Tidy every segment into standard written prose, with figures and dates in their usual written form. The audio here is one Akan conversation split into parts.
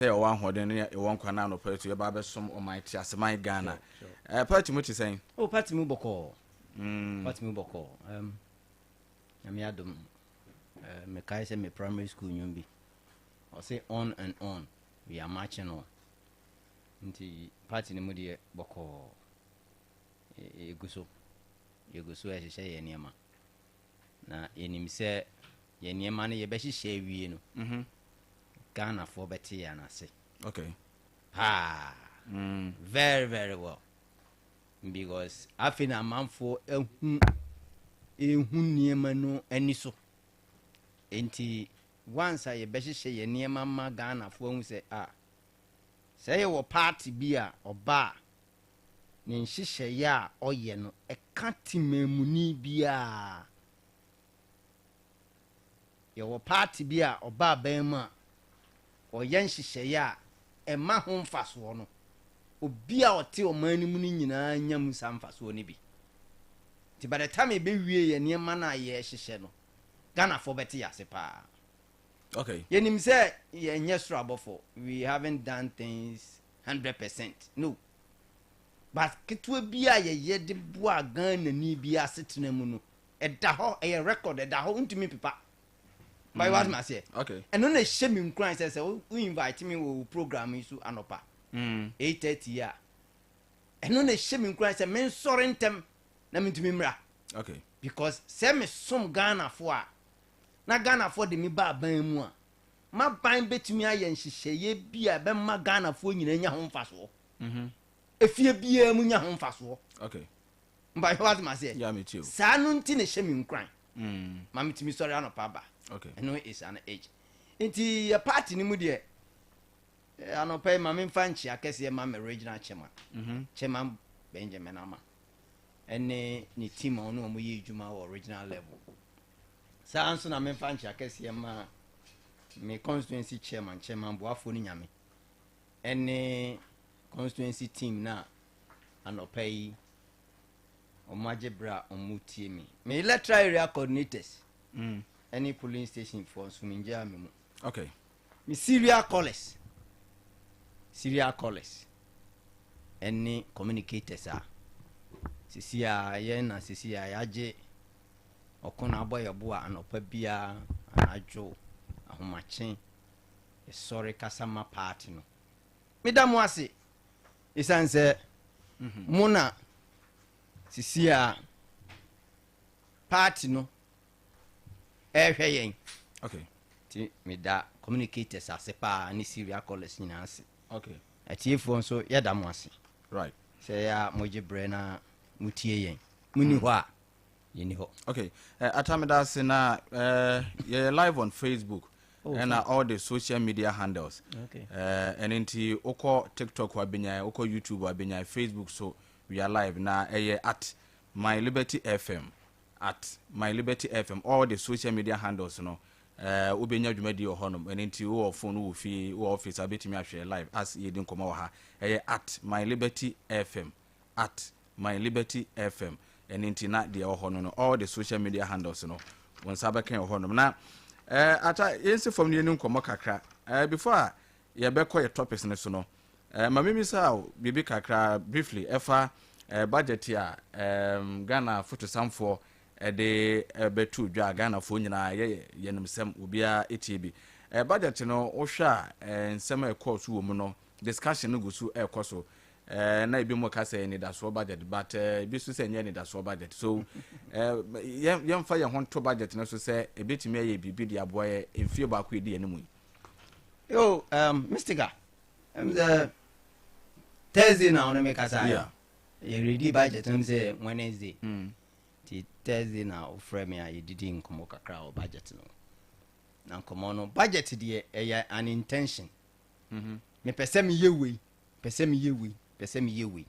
Sɛ yɛwɔ ahoɔden ne yɛwɔ nkwa no anɔpa yi so yɛba abɛsom ɔman te aseman Ghana. Party mu te sɛn? Oh, party mu bɔkɔɔ. Party mu bɔkɔɔ. Nyame adom. Mekae sɛ me primary school nnwom bi. Ɔse, "On and on, we are marching on." Nti party no mu deɛ, bɔkɔɔ. Yɛgu so. Yɛgu so ɛhyehyɛ yɛn nneɛma. Na yɛnim sɛ yɛn nneɛma no yɛbɛhyehyɛ awie no, Ghanafoɔ bɛte yɛn ase. Paa. Very very well. Because afei na amanfoɔ ehu nneɛma no ani so. Nti once a yɛbɛhyehyɛ yɛn nneɛma ma Ghanafoɔ ahu sɛ a sɛ yɛwɔ party bi a ɔba a ne nhyehyɛeɛ a ɔyɛ no ɛka temamuni biara, yɛwɔ party bi a ɔba aban mu a ɔyɛ nhyehyɛeɛ a ɛma ho mfasoɔ no, obi a ɔte ɔman no mu no nyinaa nya mu saa mfasoɔ no bi. Nti by the time yɛbɛwie yɛ nneɛma no a yɛrehyehyɛ no, Ghanafoɔ bɛte yɛ ase paa. Yɛnim sɛ yɛnyɛ soro abɔfo, we haven't done things 100%, no, but ketewa bi a yɛyɛ de boa Ghanani bi asetena mu no, ɛda hɔ, ɛyɛ record, ɛda hɔ, ntumi pepa báyìí wàá tún aseɛ. Ɛno na ɛhyɛ mi nkuran sɛ wo invite me wɔ wo program yi so anɔpa 8:30 a, ɛno na ɛhyɛ mi nkuran sɛ me nsɔre ntɛm na me ntumi mmra because sɛ me som Ghanafoɔ a, na Ghanafoɔ de me ba aban mu a, m'aban bɛtumi ayɛ nhyehyɛeɛ bi a ɛbɛma Ghanafoɔ nyinaa nya ho mfasoɔ, efie biara mu nya ho mfasoɔ. Mpakyɛ, wate ma seɛ? Yeah, me too. Saa no nti na ɛhyɛ me nkuran ma metumi sɔre anɔpa ba. Ɛno is an age. Nti yɛ party no mu deɛ, anɔpa yi ma memfa nkyea kɛseɛ ma me regional chairman, Chairman Benjamin Ama, ɛne ne team a ɔne ɔmo yɛ adwuma wɔ regional level. Saa nso na memfa nkyea kɛseɛ ma me constituency chairman, Chairman Boafo no Nyame, ɛne constituency team na anɔpa yi ɔmo agye berɛ a ɔmo tie me electoral area coordinators ɛne polling station foɔ nso, mengyaa me mu. Me serial callers, serial callers ɛne communicators a sisi a yɛn na sisi a yɛagye ɔko na abɔ yɛ bo a anɔpa biara, anadwo, ahomakye, yɛsɔre kasa ma party no, meda mo ase ɛsiane sɛ mo na sisi a party no ɛrehwɛ yɛn. Nti meda communicators ase paa ne serial callers nyinaa ase. Atiefoɔ nso, yɛda mo ase sɛ yɛ a mogye berɛ na motie yɛn. Monni hɔ a, yɛni hɔ. Okay. Atamida ase na yɛyɛ live on Facebook ɛna all the social media handles. Ɛno nti wokɔ TikTok wabɛnya, wokɔ YouTube wabɛnya, Facebook so we are live na ɛyɛ @MyLibertyFM, @MyLibertyFM, all the social media handles no, wobɛnya dwumadi wɔ hɔnom. Ɛno nti wowɔ phone, wowɔ fie, wowɔ office a, wobɛtumi ahwɛ live as yɛdi nkɔmmɔ wɔ ha. Ɛyɛ @MyLibertyFM, @MyLibertyFM. Ɛno nti na deɛ ɛwɔ hɔ no, all the social media handles no, wɔn nsa bɛka wɔ hɔnom. Na ata yɛnsi fam no, yɛni nkɔmmɔ kakra before a yɛbɛkɔ yɛ topics no so no, ma memisa wo biribi kakra briefly ɛfa budget a Ghana fotosamfoɔ ɛde ɛbɛto dwa a Ghanafoɔ nyinaa yɛ yɛnim sɛm obiara ɛtie bi. Budget no, wohwɛ a, nsɛm a ɛkɔɔ so wɔ mu no, discussion no gu so ɛrekɔ so. Na ebi mu ka sɛ anidasoɔ budget, but ebi nso sɛ ɛnyɛ anidasoɔ budget. So yɛmfa yɛn ho nto budget no so sɛ ebɛtumi ayɛ biribi de aboa yɛ mfie baako yɛdi yɛn mu yi? Yo, Mystica, sɛ Thursday na ɔne me kasa. Yɛredi budget no sɛ Wednesday. Nti Thursday na wofrɛ me a yɛdidi nkɔmmɔ kakra wɔ budget no. Na nkɔmmɔ no, budget deɛ, ɛyɛ an intention. Mepɛ sɛ meyɛ wei, pɛ sɛ meyɛ wei, pɛ sɛ meyɛ wei.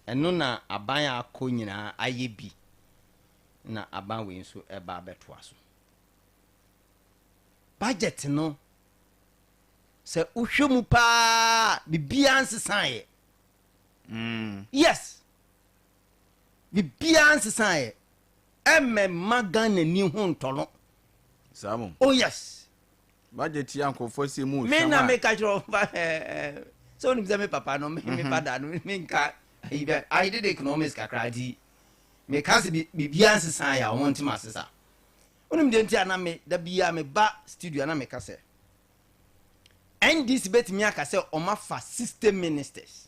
Ɛno na aban a akɔ nyinaa ayɛ bi, na aban wei nso ɛba abɛtoa so. Budget no, sɛ wohwɛ mu paa, biribiara nsesaeɛ. Yes, biribiara nsesaeɛ ɛmɛma Ghana ni ho ntɔ no. Saa mo? Oh yes. Budget yi a nkurɔfoɔ sie mu Me hwam na a. Meka kyerɛ wo sɛ wonim sɛ me papa no, me fada no, menka ayi bɛ, I did economics kakra, nti meka sɛ biribiara nsesa yɛ a, wɔn ntem asesa. Wonim deɛ nti a na me da biara meba studio a na meka sɛ NDC bɛtumi aka sɛ ɔma fa 60 ministers,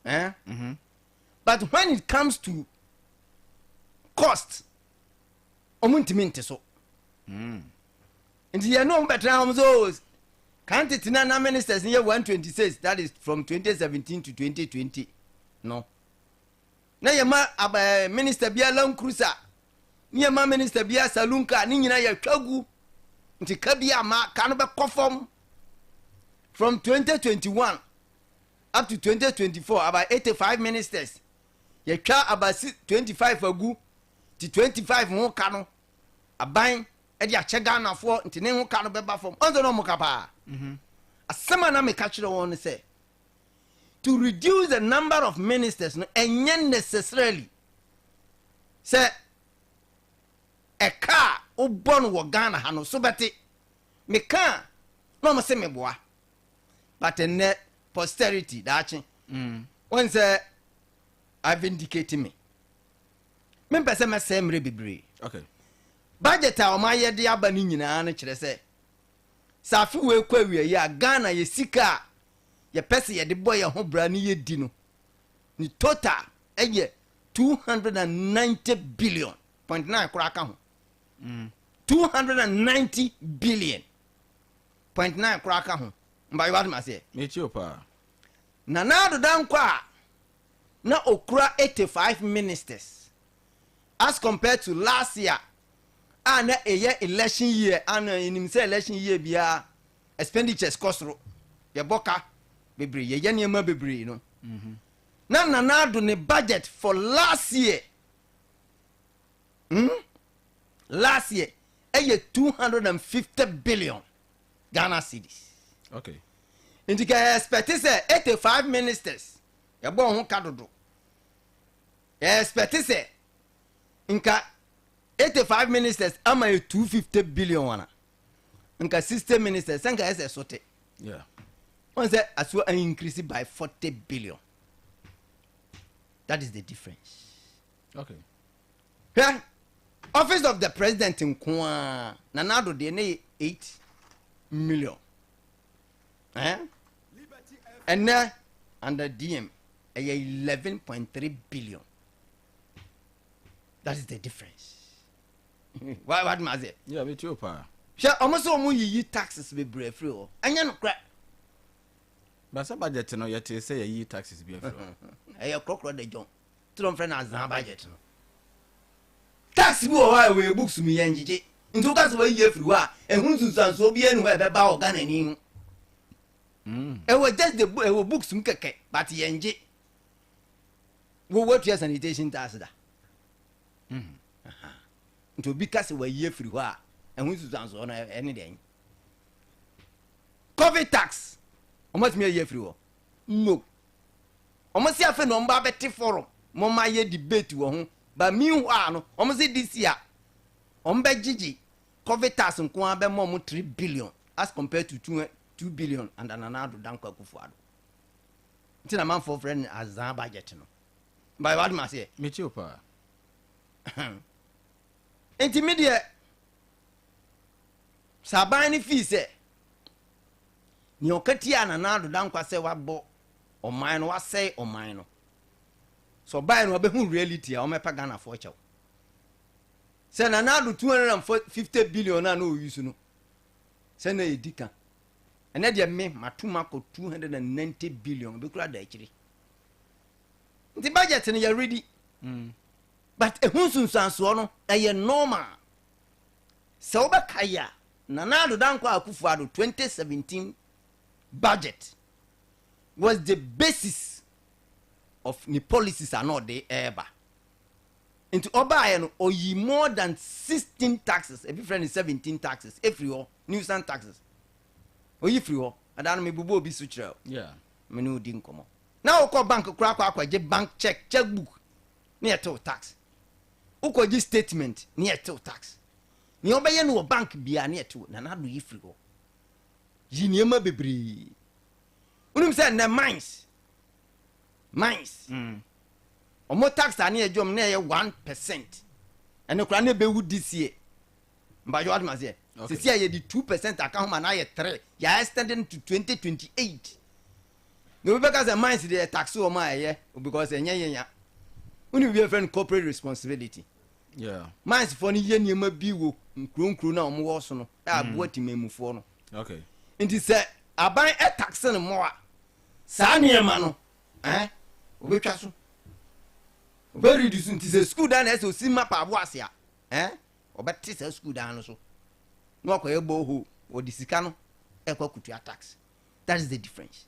eh? But when it comes to cost, ɔmo ntumi nte so. Nti yɛn no, ɔmo bɛtena hɔ so kan tete na ministers yɛ 126, that is from 2017 to 2020 no, na yɛ ma minister bia Land Cruiser, ne yɛ ma minister bia saloon car, ne nyinaa yɛ twa gu, nti ka bi ama ka no bɛkɔ fam. From 2021 up to 2024, about 85 ministers, yɛtwa about 25 agu, nti 25 ho ka no, aban ɛde akyɛ Ghanafoɔ, nti ne ho ka no bɛba fam. Ɔnso na ɔmo ka paa. Asɛm a na meka kyerɛ wɔn no sɛ to reduce the number of ministers no, ɛnyɛ necessarily sɛ ɛka a wobɔ no wɔ Ghana ha no so bɛte. Meka a na ɔmo se meboa, but ɛnɛ posterity daakye wɔn sɛ I vindicate me. Mempɛ sɛ mɛsɛe mmerɛ bebree. Budget a ɔmo ayɛ de aba no nyinaa no kyerɛ sɛ afe wei kɔ awieyi a, Ghana yɛ sika a yɛpɛ sɛ yɛde bɔ yɛn ho bra ne yɛdi no, ne total ɛyɛ 290 billion point nine koraa ka ho. 290 billion point nine koraa ka ho. Mba yɛ wadom aseɛ. Mekyi o paa. Nana Addo Dankwa a na okura 85 ministers as compared to last year a na ɛyɛ election year, ana enim sɛ election year biara expenditures kɔ soro, yɛbɔ ka bebree, yɛyɛ nneɛma bebree no, na Nana Addo ne budget for last year, Last year ɛyɛ 250 billion Ghana cedis. Nti ka yɛ expect sɛ 85 ministers yɛbɔ ho ka dodo, yɛ expect sɛ nka 85 ministers ama yɛ 250 billion wana nka 60 ministers sɛ nka yɛ sɛ so te. Wɔn sɛ aso increase by 40 billion. That is the difference. Hwɛ, Office of the President nko a, Nana Addo deɛ ne yɛ 8 million, eh? Ɛnɛ under DM ɛyɛ 11.3 billion. That is the difference. What ma sɛ? Yeah, mekyi o paa. Hwɛ, ɔmo sɛ ɔmo yiyi taxes bebree afiri hɔ, ɛnyɛ nokorɛ. Basa budget no, yɛte sɛ yɛyi taxes bi afiri hɔ. Ɛyɛ korɔkorɔ de dwɔn tí wɔn fɛ no azan budget no. Tax bi wɔ hɔ a ɛwɔ yɛ books mu, yɛn gyegye, nti woka sɛ wɔayi afiri hɔ a, ɛho nsunsuansoɔ bi anu hɔ a ɛbɛba wɔ Ghana ni ho. Ɛwɔ just the ɛwɔ books mu kɛkɛ, but yɛn gye. Wo watua sanitation tax da? Aha. Nti obi ka sɛ wɔayi afiri hɔ a, ɛho nsunsuansoɔ no ɛne deɛn? Covid tax, ɔmo atumi ayi afiri hɔ no? Ɔmo si afei na ɔmo ba bɛte forum mo ma yɛ debate wɔ ho, but meanwhile no, ɔmo si this year ɔmo bɛ gyegye covid tax nko ara bɛma ɔmo 3 billion as compared to 2 billion under Nana Addo Dankwa Akufo-Addo. Nti na manfoɔ frɛ no azan budget no. Ba wa dum aseɛ. Mekyi o paa. Nti mi deɛ, sɛ aban no fii sɛ nea ɔka tia Nana Addo Dankwa sɛ wabɔ ɔman no, wasɛe ɔman no, sɛ ɔban no ɔbɛhu reality a, ɔmɛpa Ghanafoɔ kyɛw sɛ Nana Addo 250 billion a na ɔyi so no sɛ na ɛdi ka, ɛnɛ deɛ me matom akɔ 290 billion ebi kura da akyire. Nti budget no yɛ ready, but ehu nsunsuansoɔ no ɛyɛ normal. Sɛ wobɛka yi a, Nana Addo Dankwa Akufo Addo 2017 budget was the basis of ne policies a na ɔde ɛɛba. Nti ɔbaayɛ no, ɔyi more than 16 taxes, ebi frɛ no 17 taxes, efiri hɔ, nuisance taxes oyi firi hɔ. Adaa no mebubu obi so kyerɛ o. Me ne odi nkɔmmɔ na wokɔ bank koraa kɔ akɔgye bank check, check book ne yɛtew tax, wokɔgye statement ne yɛtew tax, nea ɔbɛyɛ no wɔ bank biara ne yɛtew. Nana Addo yi firi hɔ. Yi nneɛma bebree. Wonim sɛ nnɛ mines ɔmo tax a ne yɛ dwom na ɛyɛ 1%, ɛno koraa ne ɛbɛwu this year. Mpatwɛ, wate maseɛ? Sisi a yɛde 2% aka ho ma na ayɛ 3, yɛ extending to 2028. Na obi bɛka sɛ mines deɛ, tax wɔ mu a ɛyɛ because ɛnyɛ yɛn ya. Wonim bi yɛfrɛ no corporate responsibility. Mines foɔ no yɛ nneɛma bi wɔ nkuro nkuro no a wɔn wɔ so no ɛ aboa temamufoɔ no. Nti sɛ aban ɛtax no mmɔ a, saa nneɛma no obɛtwa so, obɛreduce. Nti sɛ school dan na ɛsɛ osi ma paabo ase a, ɔbɛte saa school dan no so na wakɔyɛ borehole, wɔde sika no ɛkɔ akutua tax. That is the difference.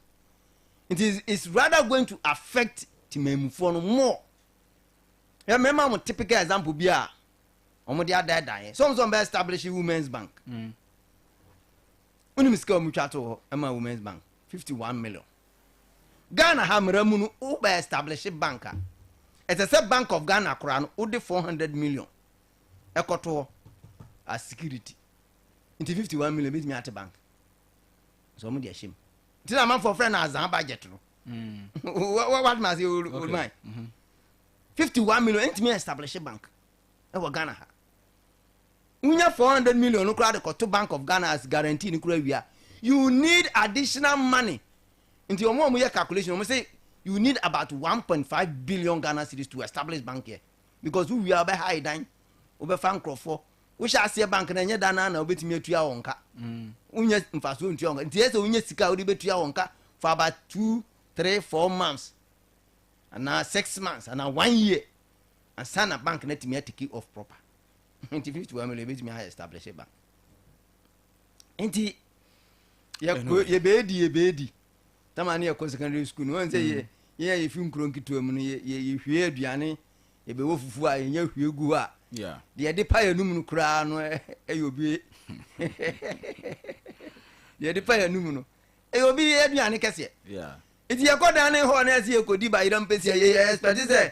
Nti it's rather going to affect temamufoɔ no more. Ɛ mɛma mo typical example bi a wɔn de adaadaa yɛ sɔn sɔn bɛ establish Women's Bank. Wonim sika a wɔn twa to hɔ ɛma Women's Bank? 51 million. Ghana ha mmerɛ mu no, wobɛ establish bank a, ɛsɛ sɛ Bank of Ghana koraa no wode 400 million ɛkɔto hɔ as security. Nti 51 million bɛtumi ate bank so wɔn de ahyɛ mu. Nti na amanfoɔ frɛ no azan budget no. What ma se olùmọ̀, 51 million ntumi establish bank ɛwɔ Ghana ha. Wonya 400 million no koraa de kɔto Bank of Ghana as guarantee no koraa wia, you need additional money. Nti wɔn a wɔyɛ calculation, wɔn say you need about 1.5 billion Ghana cedis to establish bank here, because wowia, wobɛha dan, wobɛfa nkurɔfoɔ, wohyɛ aseɛ bank na ɛnyɛ da naa na wobɛtumi atua wɔn ka. Wonya mfasoɔ ntua wɔn ka. Nti ɛsɛ wonya sika a wode bɛtua wɔn ka for about 2, 3, 4 months anaa 6 months anaa one year ansa na bank na tumi atake off proper. Nti 51 million ebɛtumi ayɛ establish bank? Nti yɛkɔ yɛbɛɛdi tama ne yɛkɔ secondary school no, wɔn sɛ yɛ yɛn a yɛfi nkuro nketewa mu no, yɛ yɛ yɛhwie aduane, yɛbɛwɔ fufu a yɛnyɛ hwie gu hɔ a, deɛ yɛde pa yɛn num no koraa no ɛyɛ obi deɛ yɛde pa yɛn num no ɛyɛ obi aduane kɛseɛ. Nti yɛkɔ dan ne hɔ na ɛsɛ yɛkɔdi bayerɛ mpɛsi a, yɛyɛ expect sɛ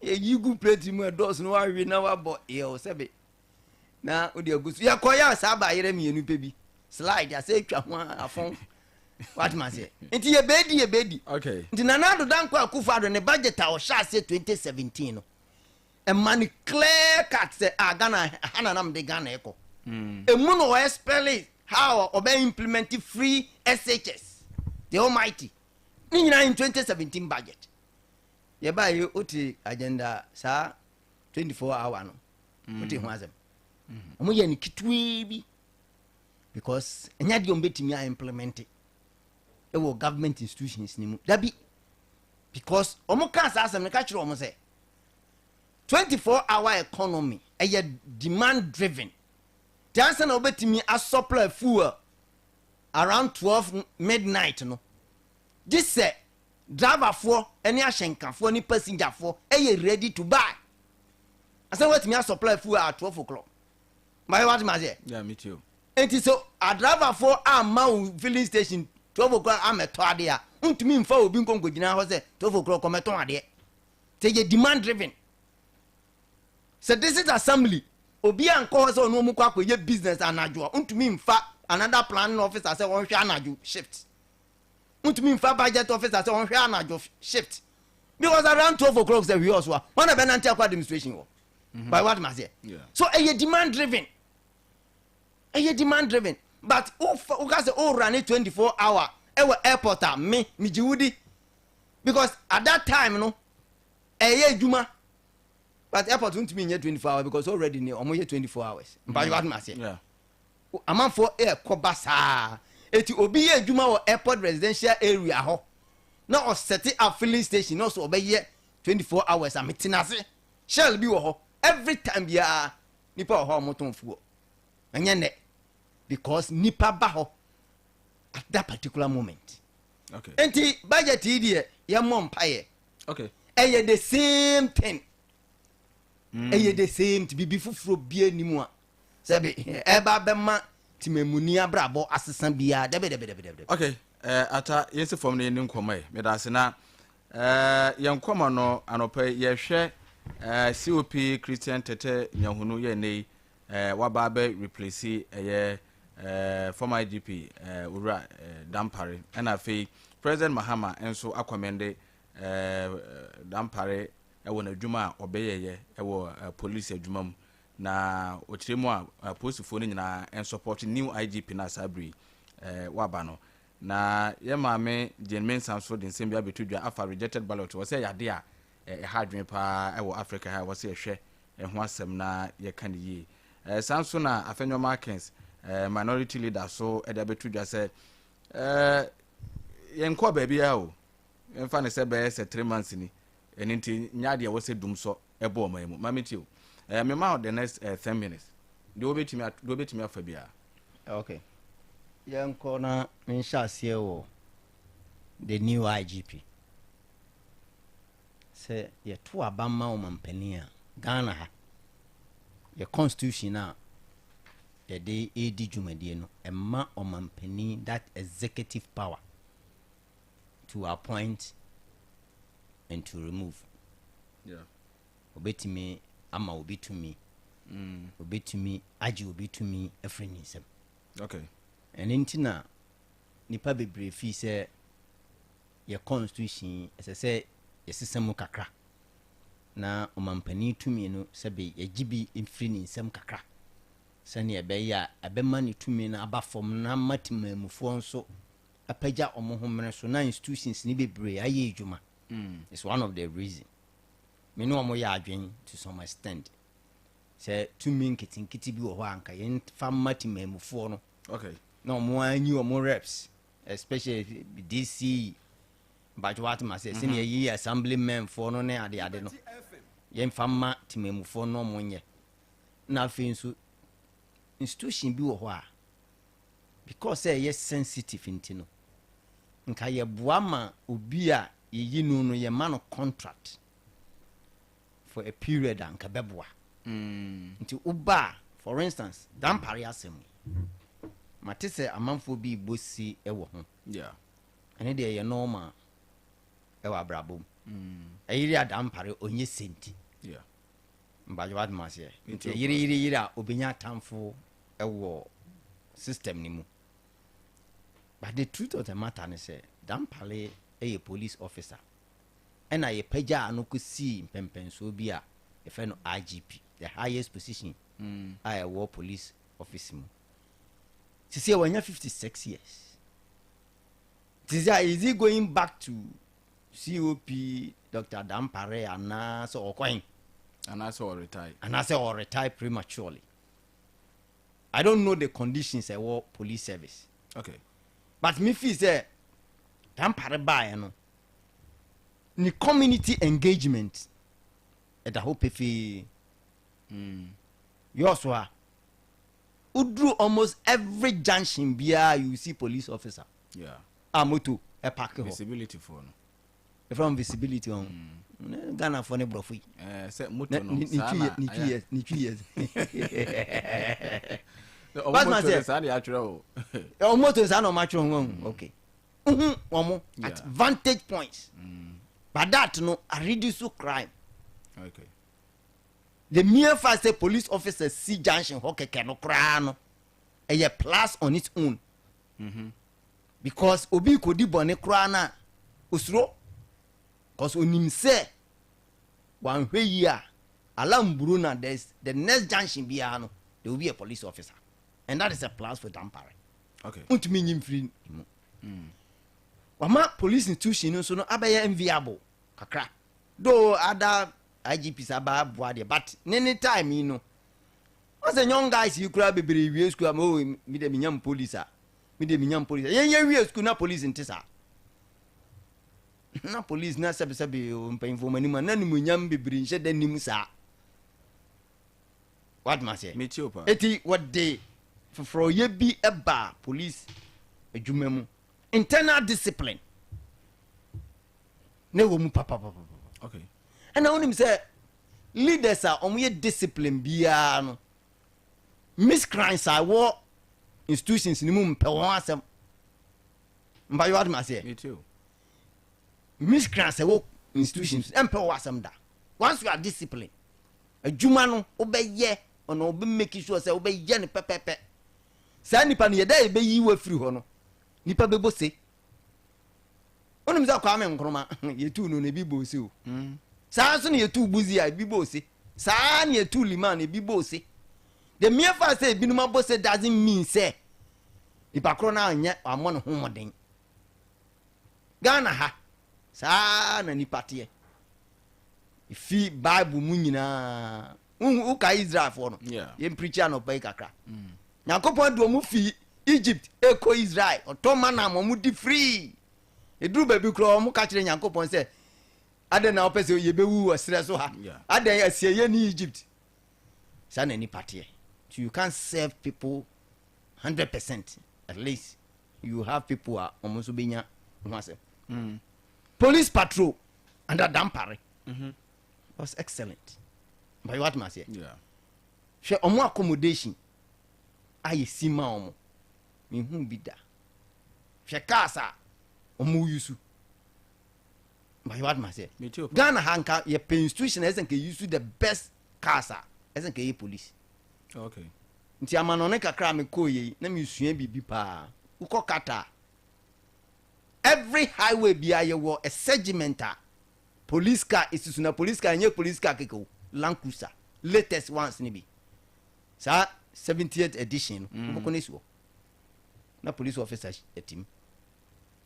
yɛyi gu plate mu, ɛdɔɔso no, wawe na wabɔ yɛw sɛbe na wode agu so. Yɛkɔ yɛ a, saa bayerɛ mmienu pɛ bi slide asɛ atwa ho a afɔn, watoma aseɛ? Nti yɛbɛdi. Nti Nana Addo Dankwa Akufo Addo ne budget a ɔhyɛ aseɛ 2017 no, ɛma ne clear cut sɛ a Ghana ha na nam de Ghana ɛkɔ emu no, ɔyɛ spell how ɔbɛ implement free SHS, the almighty ne nyinaa in 2017 budget. Yɛbaa yi, wote agenda saa 24 hour no, wote ho asɛm, ɔmo yɛ no ketewaa bi because ɛnyɛ deɛ ɔmo bɛtumi a implement ɛwɔ government institutions ne mu dabi, because ɔmo kaa saa asɛm no ka kyerɛ ɔmo sɛ 24 hour economy ɛyɛ demand driven. Tí ansa na wobɛtumi asupply fuel around 12 midnight no, gye sɛ driverfoɔ ne ahyɛnkafoɔ ne passengerfoɔ ɛyɛ ready to buy ansa na woatumi asupply fuel at 12 o'clock. Mayɛ, wate ma seɛ? Yeah, me too. Nti so adriverfoɔ amma wo filling station 12 o'clock amɛtɔ adeɛ a, ntumi nfa obi nkɔnkɔgyina hɔ sɛ 12 o'clock kɔmɛtɔn adeɛ. Sɛ yɛ demand driven, sɛ district assembly obi a nkɔ hɔ sɛ ɔno ɔmu kɔ akɔyɛ business anadwo a, ntumi nfa another planning officer sɛ wɔnhwɛ anadwo shift, ntumi nfa budget officer sɛ wɔnhwɛ anadwo shift, because around 12 o'clock sɛ hwi ɔso a, wɔn na bɛnante akɔ administration wɔ by what ma seɛ. So ɛyɛ demand driven, ɛyɛ demand driven. But woka sɛ wowura ne 24 hour ɛwɔ airport a, me megye wo di because at that time no ɛyɛ adwuma. But airport ntumi nyɛ 24 hour because already ne ɔmo yɛ 24 hours. Mpanyɛ, wate ma seɛ? Yeah. Amanfoɔ ɛɛkɔ ba saa. Eti obi yɛ adwuma wɔ airport residential area hɔ na ɔset up filling station na ɔsɛ ɔbɛyɛ 24 hours a, metena ase. Shell bi wɔ hɔ, every time biara nipa wɔ hɔ a wɔtɔn fuel. Ɛnyɛ nɛ because nipa ba hɔ at that particular moment. Nti budget yi deɛ, yɛmmɔ mpaeɛ. Ɛyɛ the same thing, ɛyɛ the same thing. Bibi foforɔ bie anim a sɛbi ɛba bɛma temamuni abrabɔ asesa biara, dɛbɛ dɛbɛ dɛbɛ dɛbɛ. Okay, ata yɛnsi fam no yɛni nkɔmmɔ yi. Meda ase na yɛn nkɔmmɔ no anɔpa yi, yɛhwɛ COP Christian Tetteh Yohuno yɛ nne yi waba abɛ replace ɛyɛ Former IGP Owura Dampare, ɛna afei President Mahama nso acommende Dampare ɛwɔ n'adwuma a ɔbɛyɛyɛ ɛwɔ police adwuma mu, na ɔkyerɛ mu a polisifoɔ no nyinaa nsupport new IGP no a saa bere waba no. Na yɛ maame Jane Mensa nso de nsɛm bi abɛto dwa afa rejected ballot, wɔ sɛ yɛade a ɛha adwene paa ɛwɔ Africa ha, wɔ sɛ yɛhwɛ ɛho asɛm na yɛka no yie. Saa nso na Afenyo Markins, minority leader, so ɛde abɛto dwa sɛ yɛnkɔ baabi a o mfa ne sɛ bɛyɛ sɛ 3 months ni, ɛno nti nyɛ adeɛ wɔ sɛ dum sɔ ɛbɔ ɔman mu. Maame tie o, mema wo the next 10 minutes deɛ wobɛtumi afa biara. Okay, yɛnkɔ na menhyɛ aseɛ wɔ the new IGP. Sɛ yɛto aba ma ɔmampanin a, Ghana ha yɛ constitution a yɛde ɛredi dwumadie no, ɛma ɔmampanin that executive power to appoint and to remove. Obɛtumi ama obi tumi, obɛtumi agye obi tumi afiri ne nsam. Ɛno nti na nipa bebree fii sɛ yɛ constitution ɛsɛ sɛ yɛsesa mu kakra na ɔmampanin tumi no, sɛbe, yɛgye bi mfiri ne nsam kakra, sɛnea ɛbɛyɛ a ɛbɛma ne tumi no aba fam na ama temammufoɔ nso apagya ɔmo ho mmerɛ so na institutions ne bebree ayɛ adwuma. It's one of the reason me ne ɔmo yɛ adwen to some extent sɛ tumi nketenkete bi wɔ hɔ a anka yɛmfa mma temammufoɔ no na ɔmo anyi ɔmo reps, especially DC mpatwo watema sɛ sɛnea yɛyi assemblymen foɔ no ne adeade no, yɛmfa mma temamufoɔ no ɔmo nyɛ. Na afei nso institution bi wɔ hɔ a, because sɛ ɛyɛ sensitive nti no, nka yɛboa ma obi a yɛyi no no, yɛma no contract for a period a nka bɛboa. Nti woba a, for instance, Dampare asɛm yi, mate sɛ amanfoɔ bi bɔ si wɔ ho. Ɛne deɛ ɛyɛ normal ɛwɔ abrabɔ mu. Ɛyere a Dampare ɔnyɛ saint. Mbadwo wadom aseɛ nti ɛyere yere yere a, obɛnya atamfo ɛwɔ system no mu. But the truth of the matter ne sɛ Dampare ɛyɛ police officer, ɛna yɛpagyaa no kɔsii mpɛmpɛnsoɔ bi a yɛfrɛ no IGP, the highest position a ɛwɔ police office mu. Sisi a wanya 56 years sisi a, is he going back to COP Dr Dampare anaasɛ ɔkɔn anaasɛ ɔretire? Anaasɛ ɔretire prematurely? I don't know the conditions ɛwɔ police service. But me feel sɛ Dampare baeɛ no, ne community engagement ɛda hɔ pefee. Yɔɔso a woduru almost every junction biara, you see police officer a moto ɛpark hɔ. Visibility foɔ no. Ɛfrɛ mo visibility ɔho. Ghanafoɔ ne borɔfo yi. Sɛ moto no saa na ne twi yɛ, ne twi yɛ. Ɔmo moto no saa na yɛatwerɛ o. Ɔmo moto no saa na ɔmo atwerɛ ho ahu. Okay, wohu ɔmo at vantage points, but that no areduce crime. The mere fact say police officer si junction hɔ kɛkɛ no koraa no, ɛyɛ plus on its own, because obi kodi bɔne koraa na osuro, cause onim sɛ wanhwɛ yie a alamburu na there's the next junction biara no, there will be a police officer, and that is a plus for Dampare. Ntumi nyi mfiri mu. Wama police institution no nso no abɛyɛ enviable kakra, though other IGPs aba aboa deɛ, but ne time yi no, wɔn sɛ young guys yi koraa bebree wie school ama o, mi de mi nyam police a, mi de mi nyam police a. Yɛn yɛ wie school na police nte saa, na police na sɛbisɛbi o, mpanyinfoɔ mu anim a na nimunyam bebree nhyɛ da nim saa waduma sɛ. Metie o paa. Eti wɔde foforɔyɛ bi ba police adwuma mu, internal discipline na ɛwɔ mu papapapa. Ɛna wonim sɛ leaders a wɔyɛ discipline biara no, miscreants a ɛwɔ institutions no mu mpɛ wɔn asɛm mpa yɛ wadoma aseɛ. Metie o. Miscreants a ɛwɔ institutions ɛmpɛ wɔn asɛm da. Once you are disciplined, adwuma no wobɛyɛ, ɔna wobɛ make sure sɛ wobɛyɛ no pɛpɛpɛ. Saa nipa no, yɛda yɛbɛyi wo afiri hɔ no, nipa bɛbɔ se. Wonim sɛ Kwame Nkrumah, yɛtuu no no, ebi bɔɔ se o. Saa nso na yɛtuu Busia, ebi bɔɔ se. Saa na yɛtuu Liman, ebi bɔɔ se. The mere fact sɛ ebinom abɔ se doesn't mean sɛ nipa korɔ no anyɛ, wammɔ ne ho mmɔden. Ghana ha, saa na nipa teɛ. Fi Bible mu nyinaa, woka Israelfoɔ no, yɛmpirikyi anɔpa yi kakra. Nyankopɔn de ɔmo fi Egypt ɛkɔ Israel, ɔtɔ mana ma ɔmo di free. Ɛduru baabi koraa, ɔmo ka kyerɛ Nyankopɔn sɛ, adɛn na wopɛ sɛ yɛbɛwu wɔ serɛ so ha? Adɛn, asieyɛ ne Egypt? Saa na nipa teɛ. So you can't serve people 100%. At least you have people a ɔmo nso bɛnya ho asɛm. Police patrol under Dampare was excellent. But what ma seɛ, hwɛ ɔmo accommodation a yɛsi ma ɔmo, mehu bi da. Hwɛ cars a ɔmo use. But what ma seɛ, Me too. Ghana ha, nka yɛpɛ institution a ɛsɛ nka use the best cars a, ɛsɛ nka yɛ police. Nti amanɔne kakra a mekɔɔ yei na mesua biribi paa. Wokɔ Qatar, every highway bia yɛwɔ a segment a police car ɛsi so. Na police car, ɛnyɛ police car keke o, Land Cruiser latest ones ne bi, saa 70th edition no. Wobɛkɔ no, si hɔ na police officer atim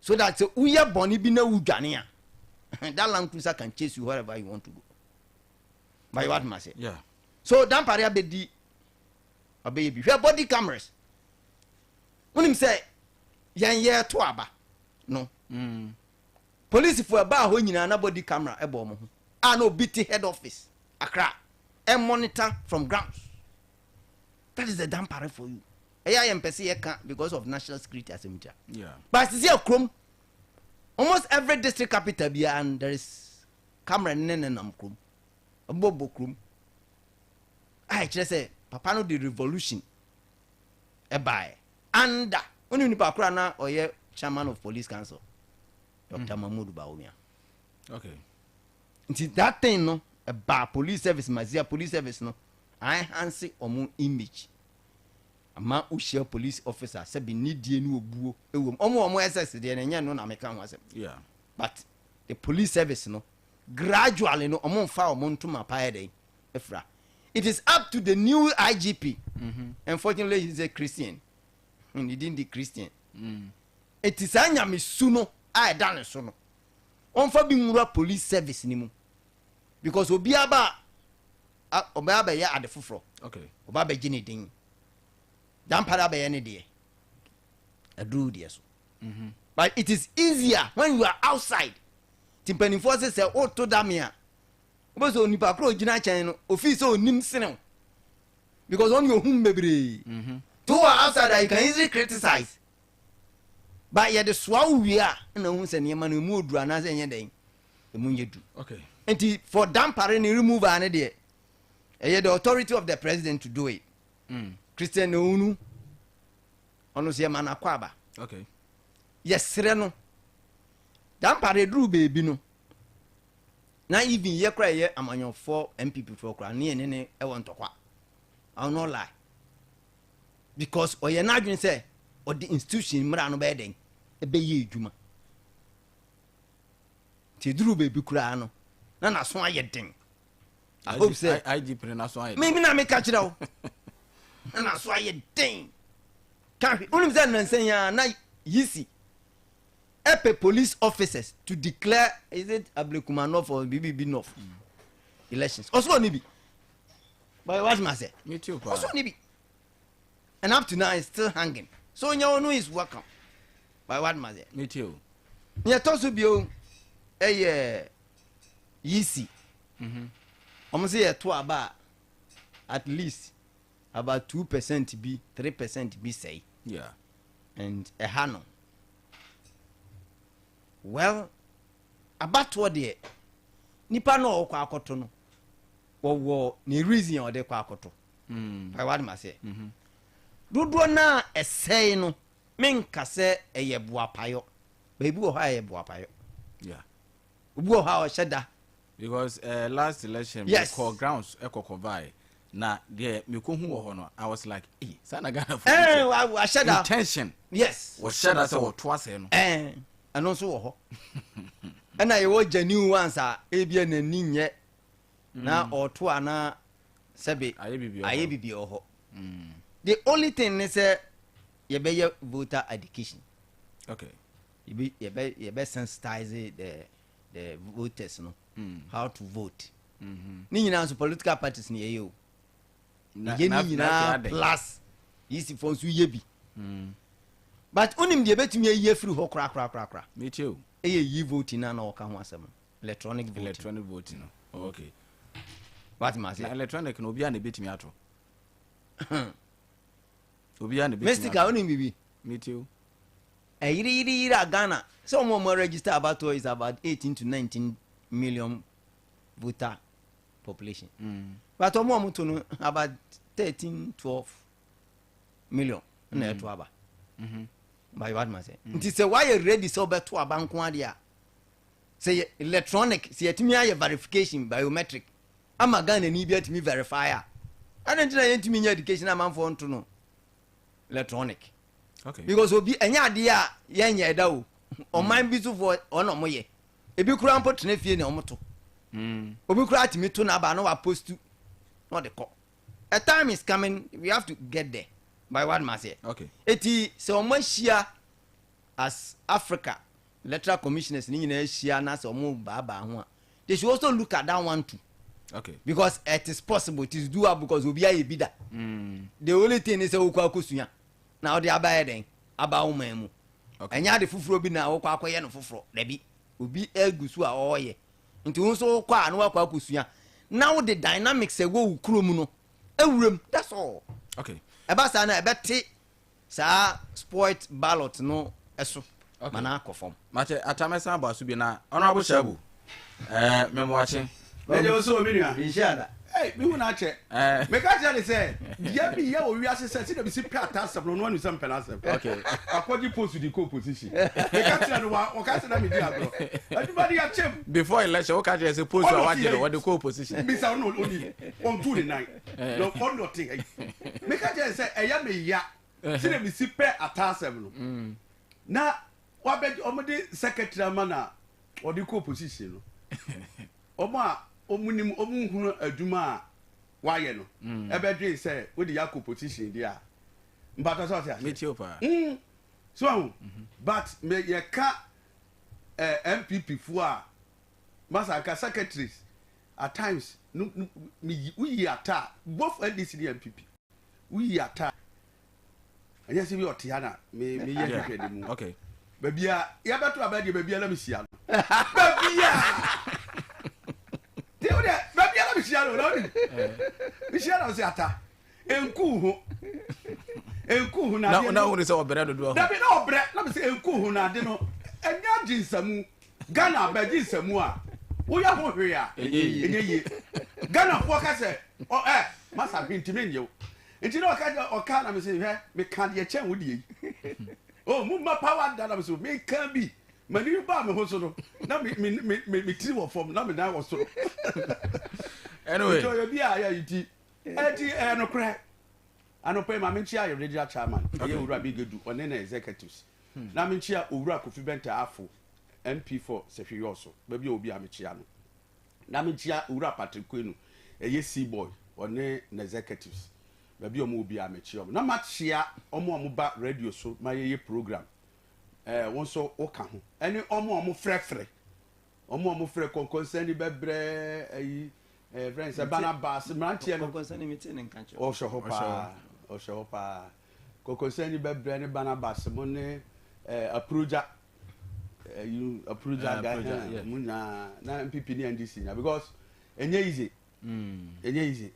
so that sɛ woyɛ bɔne bi na wodwane a, that Land Cruiser can chase you wherever you want to go. But you what ma say? Yeah. So Dampare abɛdi, ɔbɛyɛ bi. Hwɛ body cameras. Wonim sɛ yɛn yɛ to aba no, polisifoɔ ɛbaa hɔ nyinaa na body camera ɛbɔ ɔmo ho a, na obi te head office Accra ɛ monitor from grounds. That is the Dampare for you. Ɛyɛ ayɛ mpɛ sɛ yɛka because of national security asɛm ntia. But sisi akurom, almost every district capital biara, and there is camera ne nam kurom, ɔbɔbɔ kurom a, ɛkyerɛ sɛ papa no de revolution ɛbaeɛ. Anda wone nipa koro a na ɔyɛ chairman of Police Council, Dr Mahmood Bawumia. Nti that thing no ɛbaa police service mazia, police service no enhance ɔmo image ama wohyia police officer, sɛbi nidie ne obuo ɛwɔ mu. Ɔmo ss deɛ no, ɛnyɛ no na meka ho asɛm. But the police service no, gradually no, ɔmo nfa ɔmo ntoma pa yɛ dɛn efura. It is up to the new IGP. Unfortunately, he is a Christian, he didn't di Christian. Eti saa nyamesu no a ɛda ne so no, ɔnfa bi nwura police service ni mu, because obiara ba a, ɔbɛ abɛyɛ ade foforɔ. Ɔba abɛgye ne din. Dampare abɛyɛ ne deɛ, ɛduru deɛ so. But it is easier when you are outside. Ti mpanimfoɔ sɛ woto dame a, wobɛ sɛ onipa koro ogyina kyɛn no, ofii sɛ onim senew because ɔne ohum bebree. To wɔ outside a, you can easily criticize, but yɛde soa wo wie a, ɛna ohun sɛ nneɛma no emu oduru anaasɛ ɛnyɛ dɛn, emu nyɛ du. Nti for Dampare ne removal ne deɛ, ɛyɛ the authority of the president to do it. Christian Ohunu, ɔno nso yɛ ma n'akɔ aba. Yɛsrɛ no, Dampare duru beebi no na even yɛ kora, yɛ amanyɔfoɔ, NPP foɔ kora ne yɛ ne ɛwɔ ntɔkwa. I will not lie, because ɔyɛ n'adwene sɛ ɔde institution mmara no bɛyɛ dɛn, ɛbɛyɛ adwuma. Nti duru beebi koraa no, na n'aso ayɛ den. I hope sɛ IGP no n'aso ayɛ. Mímí na mi ka kyerɛ wo, na n'aso ayɛ den ka hwɛ. Wonim sɛ nnansa yi a na yisi ɛpɛ police officers to declare, is it Ablekuma North or BBB North elections? Ɔso ɔni bi, but what ma sɛ Me too paa. Ɔso ɔni bi, and up to now it's still hanging. So onye ono is welcome, but what ma sɛ Me too. Nea ɛtɔ so bio ɛyɛ yisi ɔmo sɛ yɛto aba a, at least about 2% bi, 3% bi sɛe. And ɛha no, well, abatoɔ deɛ, nipa no a ɔkɔ akɔto no, wɔwɔ ne reason a ɔde kɔ akɔto. Wade ma sɛ dodoɔ no a ɛsɛe no, menka sɛ ɛyɛ boapayɔ. Baabi wɔ hɔ a ɛyɛ boapayɔ. Obi wɔ hɔ a ɔhyɛ da. Because last election, we call grounds ɛkɔ kɔvae. Na deɛ mekɔhu wɔ hɔ no, I was like, "Ei, saa na Ghanafoɔ ɛɛ wahyɛ da. Intention. Wɔhyɛ da sɛ wɔto asɛe no. Ɛno nso wɔ hɔ, ɛna yɛwɔ genuine ones a ebia n'ani nyɛ na ɔto ana sɛbe ayɛ biribi wɔ ayɛ hɔ. Bibi wɔ hɔ. The only thing ne sɛ yɛbɛyɛ voter education. Yɛbɛ sensitize the voters no how to vote. Ne nyinaa nso, political parties ni yɛyɛ o. Yɛ ne nyinaa plus yisifoɔ nso yɛ bi, but wonim deɛ ɛbɛtumi ayi afiri hɔ korakorakorakora? Metie o. Ɛyɛ yi voting na ɔka ho asɛm no, electronic voting. Electronic voting no, okay. Wate ma Na ase? Electronic no, obiara na ebɛtumi ato, obiara na ebɛtumi Mystica ato. Wonim biribi? Metie o. Ɛyereyereyere a Ghana sɛ ɔmo a ɔmo register abatoɔ is about 18 to 19 million voter population, but ɔmo a ɔmo to no about 13 12 million na ɛto aba. Bayi wate ma sɛ nti sɛ wayɛ ready sɛ ɔbɛto aba nko adeɛ a, sɛ yɛ electronic, sɛ yɛtumi ayɛ verification biometric ama Ghana ni bi atumi verify a, ɛna ntina yɛntumi nyɛ education amanfoɔ nto no electronic? Because obi ɛnyɛ adeɛ a yɛnyɛ ɛda o. Ɔman bi sofoɔ ɔna ɔmo yɛ ebi kura mpo tena fie na ɔmo to. Obi kura atumi to n'aba na wa post na ɔde kɔ. A time is coming, we have to get there by what ma seɛ. Eti sɛ ɔmo ahyia as Africa Electoral Commissioners ne nyinaa ahyia na sɛ ɔmo baabaa ho a, they should also look at that one too, because it is possible, it is doable, because obi ayɛ bi da. The only thing is sɛ wokɔ akɔsua na ɔde aba yɛ dɛn aba wo man mu. Ɛnyɛ ade foforɔ bi na wokɔ akɔyɛ no foforɔ, dabi, obi agu so a ɔreyɛ, nti wo nso wokɔ a na wakɔ akɔsua na wode dynamics ɛwɔ wo kurom no awuram. That's all. Ɛba saa na ɛbɛte saa spoilt ballot no ɛso ma na akɔ fam. Mate atamɛsan abɔ aso bi na Honorable Shabu mɛmoakye. Ɛgye wo so, mi nua. Nhyia da. Hey, mi hu na akyɛ. Meka kyerɛ ne sɛ deɛ mi yɛ wɔ wiase sɛ sɛdeɛ mesi pɛ ata asɛm no, ɔno anu sɛ mpɛ n'asɛm. Akɔgye post di kɔ opposition. Meka kyerɛ no wa ɔka sɛ na mi di agorɔ. Adwuma de akyɛm. Before election, woka kyerɛ sɛ post a Ɔno wagye te no yɛ. wɔde kɔ opposition. Bisa ɔno ɔni ɔntu ne nan. Na ɔno ɔte ha yi. Meka kyerɛ ne sɛ ɛyɛ me ya sɛdeɛ mesi pɛ ata asɛm no. Na wabɛ ɔmo de secretary ama na ɔde kɔ opposition no. Ɔmo a ɔmo nim ɔmo nhunu adwuma a wayɛ no ɛbɛdwen sɛ wode yɛ akɔ opposition deɛ a mpatɔ sɛ ɔte ase. Metie o paa. So but me yɛka NPP foɔ a masa nka secretaries at times no no me yi woyi ata a, both NDC ne NPP, woyi ata a, ɛnyɛ sɛ bi ɔte ha na me me yɛ hwehwɛ ne mu. Baabi a yɛbɛto aba deɛ, baabi a na mehyia no, baabi a te wo deɛ, baabi a na mehyia no na wode mehyia no sɛ ata nku ho, nku ho na na adeɛ na no wone sɛ ɔbrɛ dodoɔ ho. Dabi, na ɔbrɛ na mesɛ nku ho na ade no ɛnyɛ agye nsamu. Ghana abɛgye nsamu a woyɛ ho hwee a ɛnyɛ yie. Ɛnyɛ yie. Ghanafoɔ ka sɛ ɔ ɛ masa hwee ntumi nyɛ wo nti na ɔka kyerɛ ɔka na mesɛ hwɛ meka deɛ kyɛn wo deɛ yi o mu ma power da na mesɛ meka bi m'ani baa me ho so no na me me me me me tiri wɔ fam na me nan wɔ soro. Anyway. Nti ɔyɛ bi a yɛ nti ɛti ɛyɛ nokorɛ. Anɔpɛ yi ma menkyia yɛ regional chairman, ɛyɛ Owura Bigedu, ɔne na executives, na menkyia Owura Kofi Bɛnta Afo, MP for Sɛhwi Yɔɔso, baabi a obi a mekyia no, na menkyia Owura Patrick Kwenu, ɛyɛ Seaboy, ɔne na executives, baabi a ɔmo wɔ bi a mekyia ɔmo, na makyia ɔmo a ɔmo ba radio so ma yɛyɛ program, wɔn nso woka ho, ɛne ɔmo a ɔmo frɛfrɛ ɔmo a ɔmo frɛ kɔnkɔnsɛn bɛbrɛ ɛyi fɛn sɛ Barnabas mmeranteɛ no. Kɔnkɔnsɛn mi te ne nka kyerɛ. Ɔhyɛ hɔ paa, ɔhyɛ hɔ paa. Kɔnkɔnsɛn bɛbrɛ ne Barnabas mo ne Apurogya ɛyi Apurogya guy. Apurogya, yeah. Mo nyinaa na NPP ne NDC na because ɛnyɛ easy, ɛnyɛ easy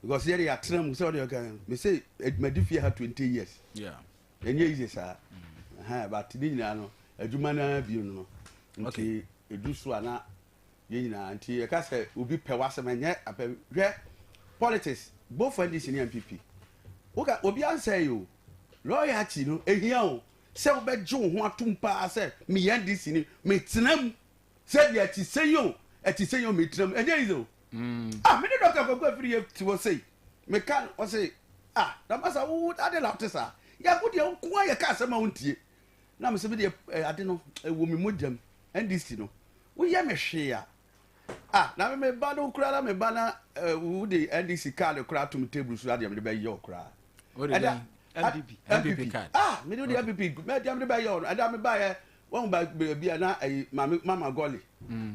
because yɛde yɛatena mu sɛ ɔde ɔka me sɛ madi fie ha 20 years. Ɛnyɛ easy saa. Ɛhɛn, but ne nyinaa no adwuma no bio no nti edu so a na yɛn nyinaa nti yɛka sɛ obi pɛ w'asɛm ɛnyɛ apɛ. Hwɛ, politics, both NDC ne NPP, woka obi ansɛ yi o, loyalty no ehia o sɛ wobɛgye wo ho atom paa sɛ meyɛ NDC ni, metena mu sɛ deɛ ɛte sɛ yi o, ɛte sɛ yi o, metena mu. Ɛnyɛ easy o. Ah, me ne Dr. Kwaku Afiri yɛ te hɔ sei. Meka no, ɔse, ah, na masa wo ade na wote saa. Yɛ wo deɛ wo nko ara yɛka asɛm a wontie. Na mese me deɛ eh, ade no ɛwɔ me mogyam, NDC no. Woyɛ me hwee a, ah, na me ba no koraa na me ba na eh, wode NDC card koraa to me table so adeɛ mede bɛyɛ wo koraa. Wode Ɛda dɛn? MPP. MPP card. Ah, mede wode MPP, mɛdeɛ mede bɛyɛ wo no. Ɛda mebaeɛ, wɔn ba baabi a na ayi maame mama gɔli.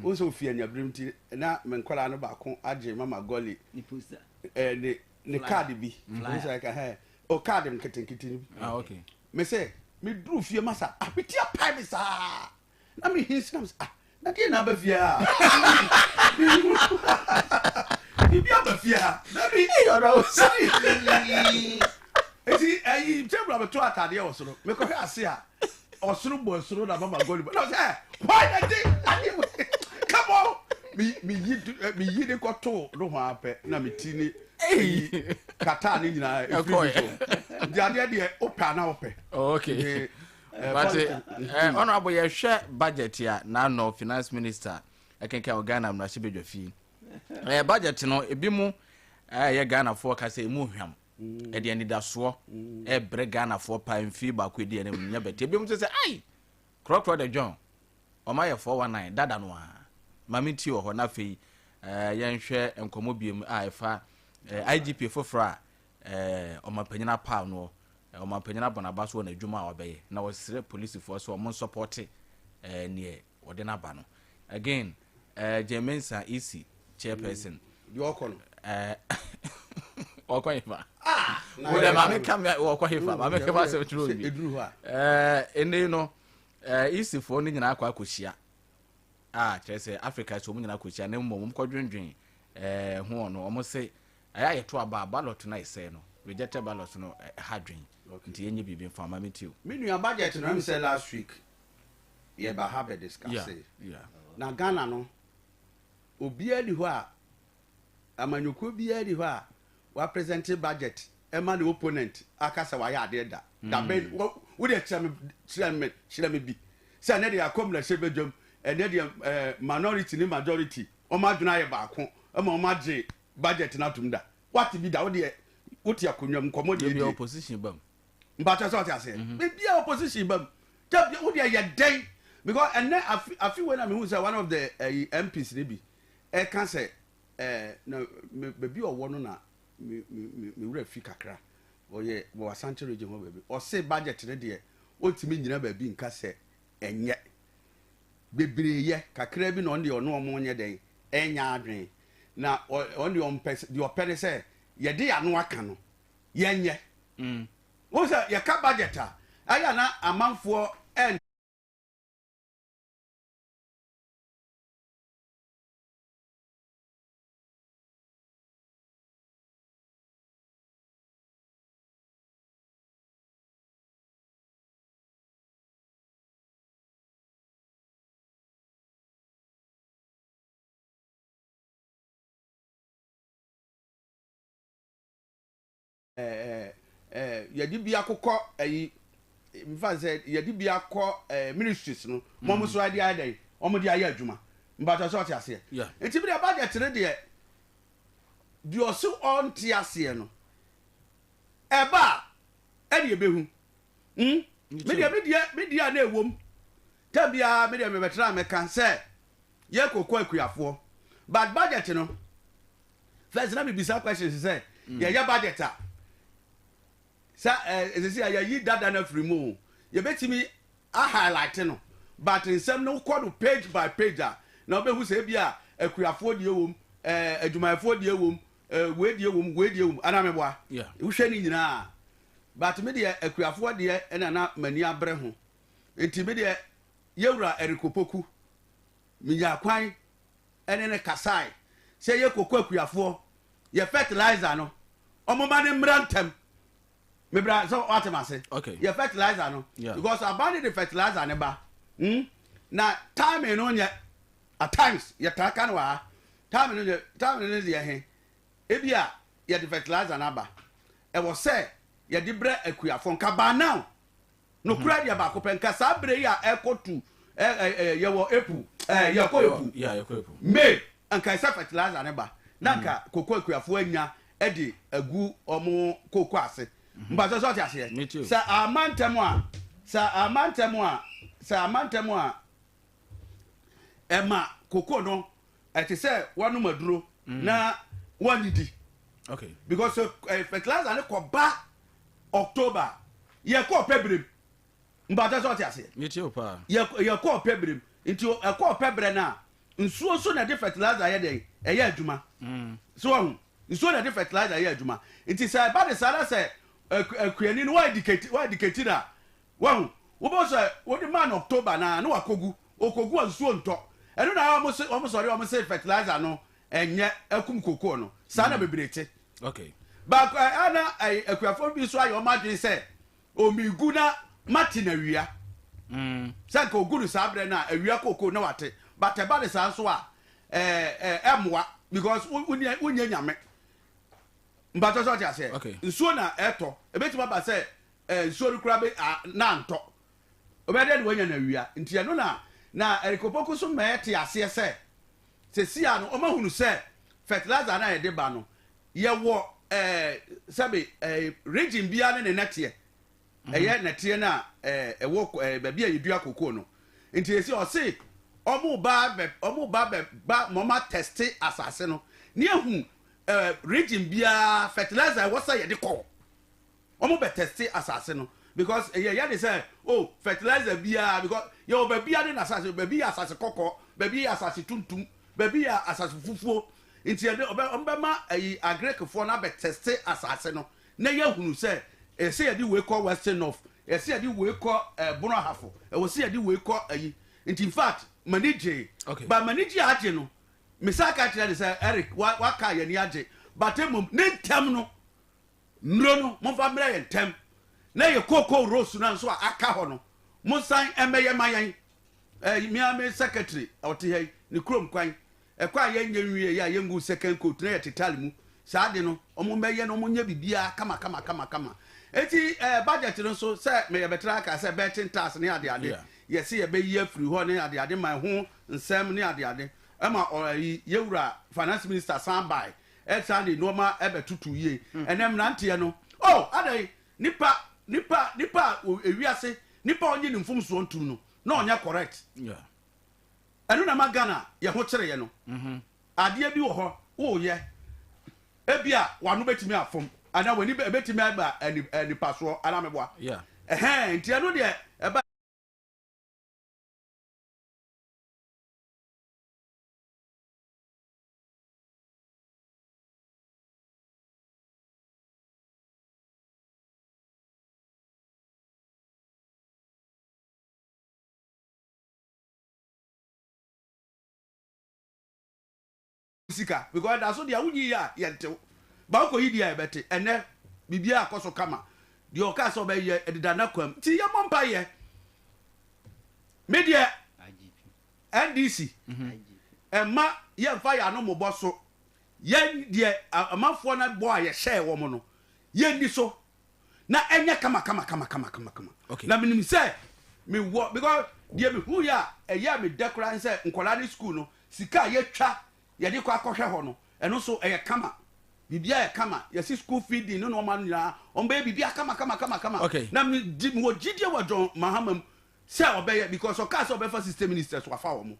Wo sɛ ofie anyabirim nti na me nkwadaa no baako agye mama gɔli. Ne poster. Eh, ne ne Flyer. card bi. Flyer. Sɛ ka hɛ, o card nketenkete no bi. Ah, okay. Me sɛ me duru fie masa, ah, me ti apae me saa. Na me hin sinam sɛ, ah, na deɛ na aba fie ha. Biribi aba fie ha. Dabi. Dabi. Eti ayi table abɛto ataadeɛ wɔ soro. Mekɔhwɛ ase a, ɔsoro bɔ soro na mama gɔli bɔ. Na ɔsɛ, eh, why na de ade come on. Me me yi me yi de kɔto no ho apɛ na me ti ne eyi kata ne nyinaa efiri bi so. Nti adeɛ deɛ wopɛ ana wopɛ. Oh, okay. Nti, eh, But politics- eh, honorable yɛhwɛ budget a n'ano finance minister ɛkenkan wɔ Ghana mmarahyɛbadwa fie. Eh, budget no ebi mu ɛyɛ Ghanafoɔ ka sɛ emu hwam. Ɛde anidasoɔ ɛbrɛ Ghanafoɔ paa mfie baako edi anim nyɛ bɛtɛ. Ebi mu nso sɛ ai korɔkorɔ de John ɔma yɛ 419 dada no a maame ti wɔ hɔ na afei eh, yɛnhwɛ nkɔmmɔ biem a ɛfa eh, IGP foforɔ a eh, ɔmanpanyin apaw noɔ ɔmanpanyin abɔ n'aba so wɔ n'adwuma a ɔbɛyɛ na wɔsrɛ polisifoɔ sɛ ɔmo nsɔpɔte eh, neɛ wɔde n'aba no again eh, Jane Mensah EC chairperson Deɛ ɔkɔ no. eh, ɔkɔ hefa Na wo dɛ maame ka me wɔkɔ hefa maame ka ma asɛm kyerɛ Sɛ obi ɛduru hɔ a. Eh, ɛnɛ no eh, EC foɔ no nyinaa akɔ akɔhyia a kyerɛ sɛ Africa so wɔn nyinaa akɔhyia na mmom wɔn kɔdwendwen eh, ho ɔno wɔn se ɛyɛ a yɛto aba a ballot no a ɛsɛe no rejected ballot no ɛha dwen nti yɛnyɛ biribi mfa ma me tio. Me nua budget no ɛm sɛ last week yɛba ha bɛ discuss Yeah, yeah. na Ghana no obiara ni hɔ a amanyɔkuo biara ni hɔ a wa present budget ɛma ne opponent aka sɛ wayɛ adeɛ da da bɛn wo deɛ kyerɛ me kyerɛ me kyerɛ me bi sɛ ɛnɛ deɛ akɔ mmarahyɛ badwam ɛnɛ deɛ ɛɛ minority ne majority wɔn adwene ayɛ baako ɛma wɔn agye budget no atum da wate bi da wo deɛ wote akonnwa mu nkɔmmɔ deɛ Ebi die opposition bam. mpakyɛ sɛ ɔte aseɛ baabi a opposition ba mu tɛ wo deɛ yɛ dɛn because ɛnɛ afi afi wei na mehu sɛ one of the ɛyi MPs ne bi ɛka sɛ ɛɛ na me baabi a ɔwɔ no na me me me me wura fi kakra ɔyɛ wɔ Asante region hɔ baabi ɔse budget ne deɛ ɔntumi nyina baabi nka sɛ ɛnyɛ bebree yɛ kakra bi na ɔno deɛ ɔno ɔmo nyɛ dɛn ɛnyɛ adwene na ɔno deɛ ɔmpɛ deɛ ɔpɛ ne sɛ yɛde ano aka no yɛnyɛ wɔn sɛ yɛka budget a ɛyɛ na amanfoɔ ɛn. Ɛɛ yɛde bi akokɔ ɛyi nfa sɛ yɛde bi akɔ ɛɛ ministries no mo mo so ɛde ayɛ dɛn wɔn de ayɛ adwuma mbatɔ sɛ ɔte aseɛ nti bi deɛ budget no deɛ deɛ ɔso ɔnte aseɛ no ɛba a ɛde ebehu hmm me deɛ me deɛ me deɛ a na ɛwom tɛm biara me deɛ mebɛtena mɛka sɛ yɛ koko akuafoɔ but budget no first na mebisa questions sɛ yɛyɛ budget a sɛ ɛsɛ sɛ yɛyi dada no afiri mu o yɛbɛtumi a highlight no but nsɛm no wokɔ no page by page a na wobɛhu sɛ ebi a akuafoɔ deɛ wom ɛɛ adwumayɛfoɔ deɛ wom ɛɛ wei deɛ wom wei deɛ wom anaa meboa wohwɛ ne nyinaa but me deɛ akuafoɔ deɛ ɛna na m'ani abere ho nti me deɛ yɛwura Eric Opoku menya kwan ɛne ne kasae sɛ yɛ koko akuafoɔ yɛ fertilizer no ɔmoma ne mmra ntɛm mebra sɛ wate m ase Okay. yɛ fertilizer no Yeah. because aban ne de fertilizer ne ba Na timing no nyɛ at times yɛtaa ka no wɔ ha timing no nyɛ timing no deɛ he ebi a yɛde fertilizer no aba ɛwɔ sɛ yɛde brɛ akuafoɔ nka by now nokora deɛ baako pɛ nka saa berɛ yi a ɛkɔ tu yɛwɔ April yɛkɔ April Yeah, yɛkɔ April. May nka ɛsɛ fertilizer ne ba na nka koko akuafoɔ anya. de agu wɔn kooko ase. Mpakyɛ sɛ ɔte aseɛ? Sɛ amma ntɛm a, sɛ amma ntɛm a, sɛ amma ntɛm a, ɛma koko no ɛte sɛ wanom aduro mm. na wanidi. Okay. Because uh, fertilizer no kɔba October yɛkɔ ɔpɛ berem. Mpakyɛ sɛ ɔte aseɛ? Yɛkɔ ɔpɛ berem. Nti ɛkɔ ɔpɛ berɛ no a Nsuo nso na ɛde fertilizer yɛ dɛn? Ɛyɛ adwuma. So wahu? Nsuo na ɛde fertilizer yɛ adwuma. Nti sɛ ɛba ne saa na sɛ akuani no wa-educate wa-educate no a, wahu? Wobɛhu sɛ wode maa no October no a na wakɔgu. Ɔkɔgu a nsuo ntɔ. Ɛno na wɔn se wɔn sɔre wɔn se fertilizer no ɛnyɛ akum cocoa no. Saa na bebree te. Okay. Baako ɛ na akuafoɔ bi nso ayɛ wɔn adwene sɛ Omigu na mate no awia. Sɛ nka ogu no saa berɛ no a awia kookoo na wate but ɛba no saa nso a ɛɛ ɛmmoa because wonyɛ wonyɛ nyame. Mpakyɛ sɛ ɔte aseɛ. Okay. Nsuo na ɛtɔ ebetumi aba sɛ ɛɛ nsuo no koraa bɛ a na antɔ. Ɔbɛyɛ dɛ na wanya no awia nti ɛno na na Eric Opoku nso ma ɛte aseɛ sɛ sɛsi a no wɔahunu sɛ fertilizer no a yɛde ba no yɛwɔ ɛɛ sɛbe ɛɛ region biara ne ne nɛteɛ mhm. ɛyɛ nɛteɛ no a ɛɛ ɛwɔ ɛɛ baabi a yɛdua kokoo no nti esi ɔse ɔmo ba bɛ ɔmo ba bɛ ba ma ɔmo atɛste asase no ne ehu ɛɛ region biara fertilizer ɛwɔ sɛ yɛde kɔ. Wɔn bɛ tɛste asase no because ɛyɛ yɛ de sɛ oh fertilizer biara because yɛ wɔ baabi ade na asase baabi yɛ asase kɔkɔɔ baabi yɛ asase tuntum baabi yɛ asase fufuo nti yɛde ɔbɛ wɔn bɛ ma ɛyi agric foɔ no abɛ tɛste asase no na yɛ hunu sɛ ɛsɛ yɛde wei kɔ western north ɛsɛ yɛde wei kɔ ɛɛ bono ahafo ɛwɔ sɛ yɛde wei kɔ ɛyi nti in fact mani gye okay. but mani gye agye no mesa ka kyerɛ ne sɛ Eric wa waka yɛn ni agye but mmom ne ntɛm no. Nnuro no, momfa mmrɛ yɛn ntɛm, na yɛ kookoo rose no nso a aka hɔ no, monsan mmɛyɛ ma yɛn. Eh, me ara me secretary a ɔte ha yi, ne kurom kwan, ɛkɔ a yɛnyɛ nwie yɛ a yɛngu second coat na yɛtetale mu, saa ade no, wɔn mmɛyɛ na wɔnyɛ biribiara kama kama kama kama. Eti eh, budget no nso, sɛ me yɛbɛtra aka sɛ betting tax ne adeade, Yeah. yɛse yɛbɛyi afiri hɔ ne adeade ma ɛho nsɛm ne adeade, ɛma ɔ, ayi, yɛwura finance minister san bae Ɛsan de nnoɔma bɛtoto yie. Ɛnɛ mmeranteɛ no, oh, adɛn, nipa, nipa, nipa a ewiase, nipa a ɔnye ne mfomsoɔ ntum no, na ɔnyɛ correct. Ɛno na ɛma Ghana yɛ ho kyereɛ no. Mm-hmm. Adeɛ bi wɔ hɔ, woyɛ, ebi a wano bɛtumi afom, anaa w'ani bɛtumi aba nipasoɔ, anaa meboa. Ɛhɛn, nti ɛno deɛ ɛba. sika because ɛda so deɛ wonyi yɛ a yɛntew ba wokɔ yi deɛ a yɛbɛte ɛnɛ biribiara akɔ so kama deɛ ɔkaa sɛ ɔbɛyɛ ɛdeda n'akwam nti yɛmmɔ mpa yɛ me deɛ NDC, Mma yɛmfa yɛn ano mmobɔ so. Yɛn deɛ amanfoɔ no bɔ a yɛhyɛɛ wɔn no, yɛnni so na ɛnyɛ kama kama kama kama kama kama. Okay. Na menim sɛ mewɔ because deɛ mehu yɛ a ɛyɛ a medɛ koraa ne sɛ nkwadaa ne school no sika a yɛtwa yɛde kɔ akɔhwɛ hɔ no ɛno nso ɛyɛ kama biribiara yɛ kama yɛsi school feeding ne nneɛma no nyinaa wɔn bɛyɛ biribiara kama kama kama kama. Okay. Na me di mewɔ gyidie wɔ John Mahama mu Sɛ ɔbɛyɛ because ɔkaa sɛ ɔbɛfa system ministers wafa wɔn.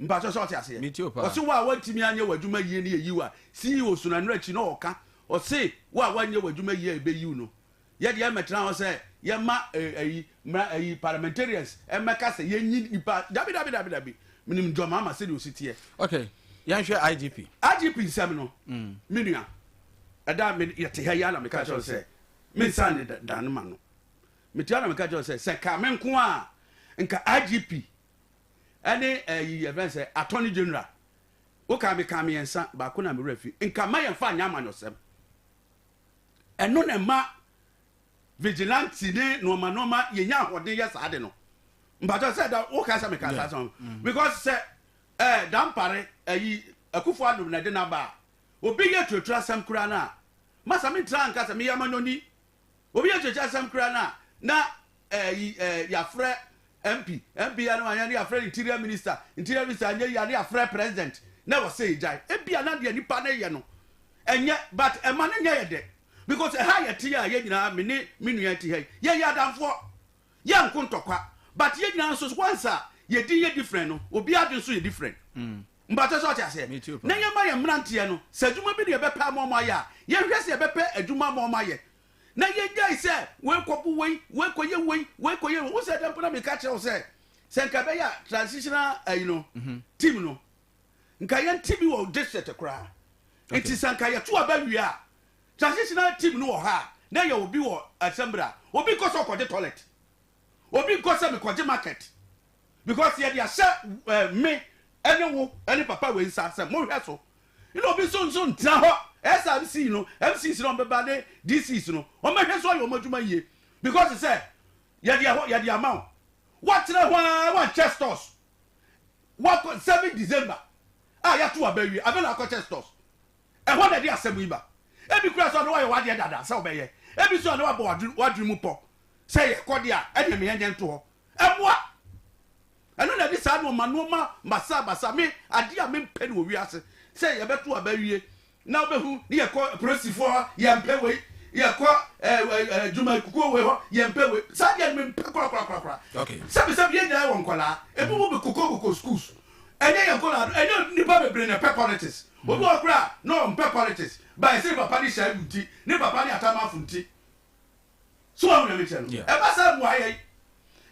Mpakyɛ sɛ ɔte aseɛ. Metie wo paa. Ɔse wo a wantumi anyɛ w'adwuma yie ne yɛyi wo a CEO so no ɛno akyi na ɔka ɔse wo a wanyɛ w'adwuma yie a yɛbɛyi wo no yɛdeɛ ɛmɛtena hɔ sɛ yɛma ɛyi mmra ɛyi parliamentarians ɛmɛka sɛ yɛnyi nipa dabi dabi dabi dabi menim John Mahama sɛdeɛ ɔsi teɛ. Okay yɛnhwɛ IGP. IGP nsɛm no me nua ɛda me yɛte ha yi ara na meka kyerɛ wo sɛ mensan ne dane ma no. Metua na meka kyerɛ wo sɛ, sɛ ka me nko a, nka IGP ɛne ɛyi yɛfrɛ no sɛ Attorney General, woka meka mmiɛnsa, baako na me werɛ fi, nka ma yɛmfa nyɛ amanyɔsɛm. Ɛno na ɛma vigilante ne nneɛma nneɛma yɛnya ahoɔden yɛ saa de no. Mpakyɛ sɛ da woka sɛ meka saa sɛm because sɛ ɛɛ Dampare ɛyi Akufo Addo na ɛde n'aba a, obi yɛ tuatua asɛm koraa no a, masa mentra nka sɛ meyɛ amanyɔni. Obi yɛ kyerɛkyerɛ asɛm koraa no a, na ɛyi ɛɛ yɛafrɛ MP, MP yɛ no anyɛ ne yɛafrɛ interior minister, interior minister anyɛ yie a ne yɛafrɛ president na ɛwɔ sɛ yɛgyae. Ebia na deɛ nipa no yɛ no, Ɛnyɛ but ɛma no nyɛ yɛ dɛ because ɛha yɛte a yɛn nyinaa me ne me nua te ha yi yɛyɛ adamfoɔ yɛnko ntɔkwa but yɛn nyinaa nso once a yɛ din yɛ different no obiara adwene nso yɛ different. Mpakyɛ sɛ ɔte aseɛ? Na yɛma yɛn mmeranteɛ no sɛ adwuma bi na yɛbɛpɛ ama wɔn ayɛ a yɛnhwɛ sɛ yɛbɛpɛ adwuma ama wɔn ayɛ na yɛngyae sɛ wei kɔbo wei, wei kɔyɛ wei, wei kɔyɛ wei. Wo sɛ dɛn mpo na meka kyerɛ wo sɛ sɛ nka ɛbɛyɛ a transitional ayi no team no nka yɛnte bi wɔ district koraa. Nti sɛ nka yɛto aba wie a transitional team no wɔ hɔ a na yɛ obi wɔ assembly a obi nkɔ sɛ ɔkɔgye toilet, obi nkɔ sɛ mekɔgye market because yɛde ahyɛ eh, me ɛne wo ɛne papa wei nsa sɛ mohwɛ so. Ɛna obi nso nso ntena hɔ SMC no MCs no ɔmbɛba ne DCs no ɔmbɛhwɛ so ayɛ wɔn adwuma yie because sɛ yɛde ɛhɔ yɛde ama wo woatena hɔ ara woankyɛ stores wakɔ 7 December a yɛato aba awie afei na akɔkyɛ stores ɛhɔ na ɛde asɛm yi ba ebi kura sɛ ɔne wayɛ wadeɛ dada sɛ ɔbɛyɛ ebi nso ɔne wabɔ wadwene mu pɔ sɛ yɛkɔ deɛ a ɛdeɛ meyɛ nyɛ nto hɔ ɛmmoa ɛno na ɛde saa nnoɔma nnoɔma basabasa me adeɛ a mempɛ no wɔ wiase sɛ yɛbɛto aba awie na wobɛhu ne yɛkɔ polisifoɔ hɔ yɛmpɛ wei yɛkɔ adwumakuo wei hɔ yɛmpɛ wei saa deɛ no mempɛ korakorakorakora. Sɛbisɛbi yɛn nyinaa wɔ nkɔlaa ebi mu bi kokokoko schools ɛnyɛ yɛn nkɔlaa no ɛnyɛ nnipa bebree na ɛpɛ politics obi wɔ koraa na ɔmpɛ politics ba ɛsɛ ne papa ne Shaibu nti ne papa ne Atamafo nti. So wahu nea mekyerɛ no? Ɛba saa mmoa yɛn.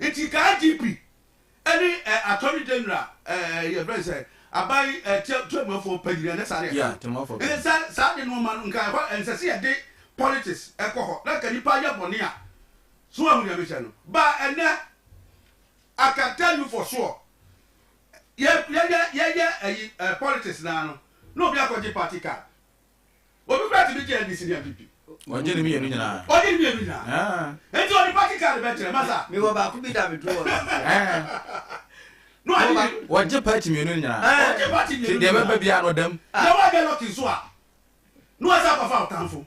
Nti ka IGP ɛne ɛ Attorney General ɛ yɛfrɛ no sɛ aban ɛ tuamuafoɔ panyin ɛnɛ saa ne yɛka no. Ɛsɛ sɛ saa de nneɛma no nka ɛhɔ ɛnsɛ sɛ yɛde politics ɛkɔ hɔ na nka nipa yɛ bɔne a. So wahu nea mekyerɛ no? Ba ɛnɛ I can tell you for sure yɛ yɛyɛ yɛyɛ ɛyi ɛ politics naa no na obi akɔgye party card. Obi koraa tumi gye NDC ne NPP. Ɔgye ne mmienu nyinaa. Ɔgye ne mmienu nyinaa. Enti ɔde party card bɛkyerɛ masa. Mewɔ baako bi da me drawer mu. No ade bi. Wɔgye party mmienu nyinaa. Ɔgye party mmienu nyinaa. Deɛ ɛbɛba biara no ɔda mu. Na wanyɛ lucky nso a, na wasan akɔfa ɔtamfo.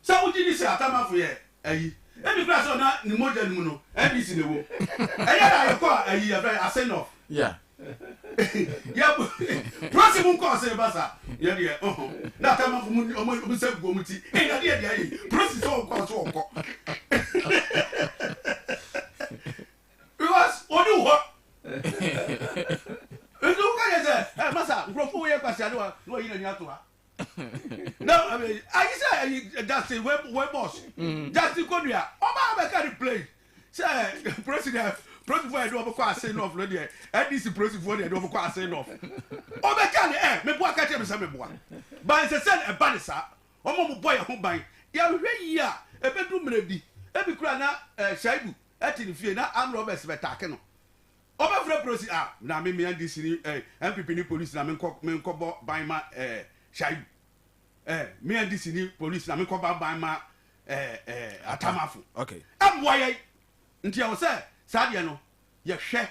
Sɛ wogye di sɛ Atamafo yɛ ayi, ebi koraa sɛ ɔna ne mogya no mu no NDC na ɛwom. Ɛyɛ na yɛkɔ ayi yɛfrɛ no Asenov. Yeah. Yɛ prosi mu nkɔ ɔsɛ ba sa yɛ deɛ ɔhɔ na Atamafo mu ɔmo ɔmo sɛ gu ɔmo ti. Ɛyɛ adeɛ deɛ ayi prosi sɛ ɔnkɔ ɔsɛ ɔnkɔ. Because ɔni wɔ hɔ. Nti woka yɛ sɛ ɛ masa nkurɔfoɔ wɔ yɛ kwasi ade wa na wayi n'ani ato ha. Na ayi sɛ ayi Justin wei wei boss Justin Kodua ɔba abɛka ne play sɛ president polisifoɔ yɛ de wɔn kɔ ase north no deɛ NDC polisifoɔ deɛ de wɔn kɔ ase north ɔbɛka ne ɛ meboa ka kyerɛ me sɛ meboa ba nsɛ sɛ ɛba ne saa wɔn a wɔbɔ yɛn ho ban yɛhwɛ yie a ɛbɛdu mmerɛ bi ebi kura na ɛ Shaibu ɛte ne fie na armed robbers bɛtaake no. Ɔbɛfrɛ prosi ah na me me NDC ni eh NPP ni police na me nkɔ me nkɔ bɔ ban ma eh Shaibu eh me NDC ni police na me nkɔ ba ban ma eh eh Atamafo. Okay. Ɛmmoa yɛn. Nti ɛwɔ sɛ saa deɛ no yɛhwɛ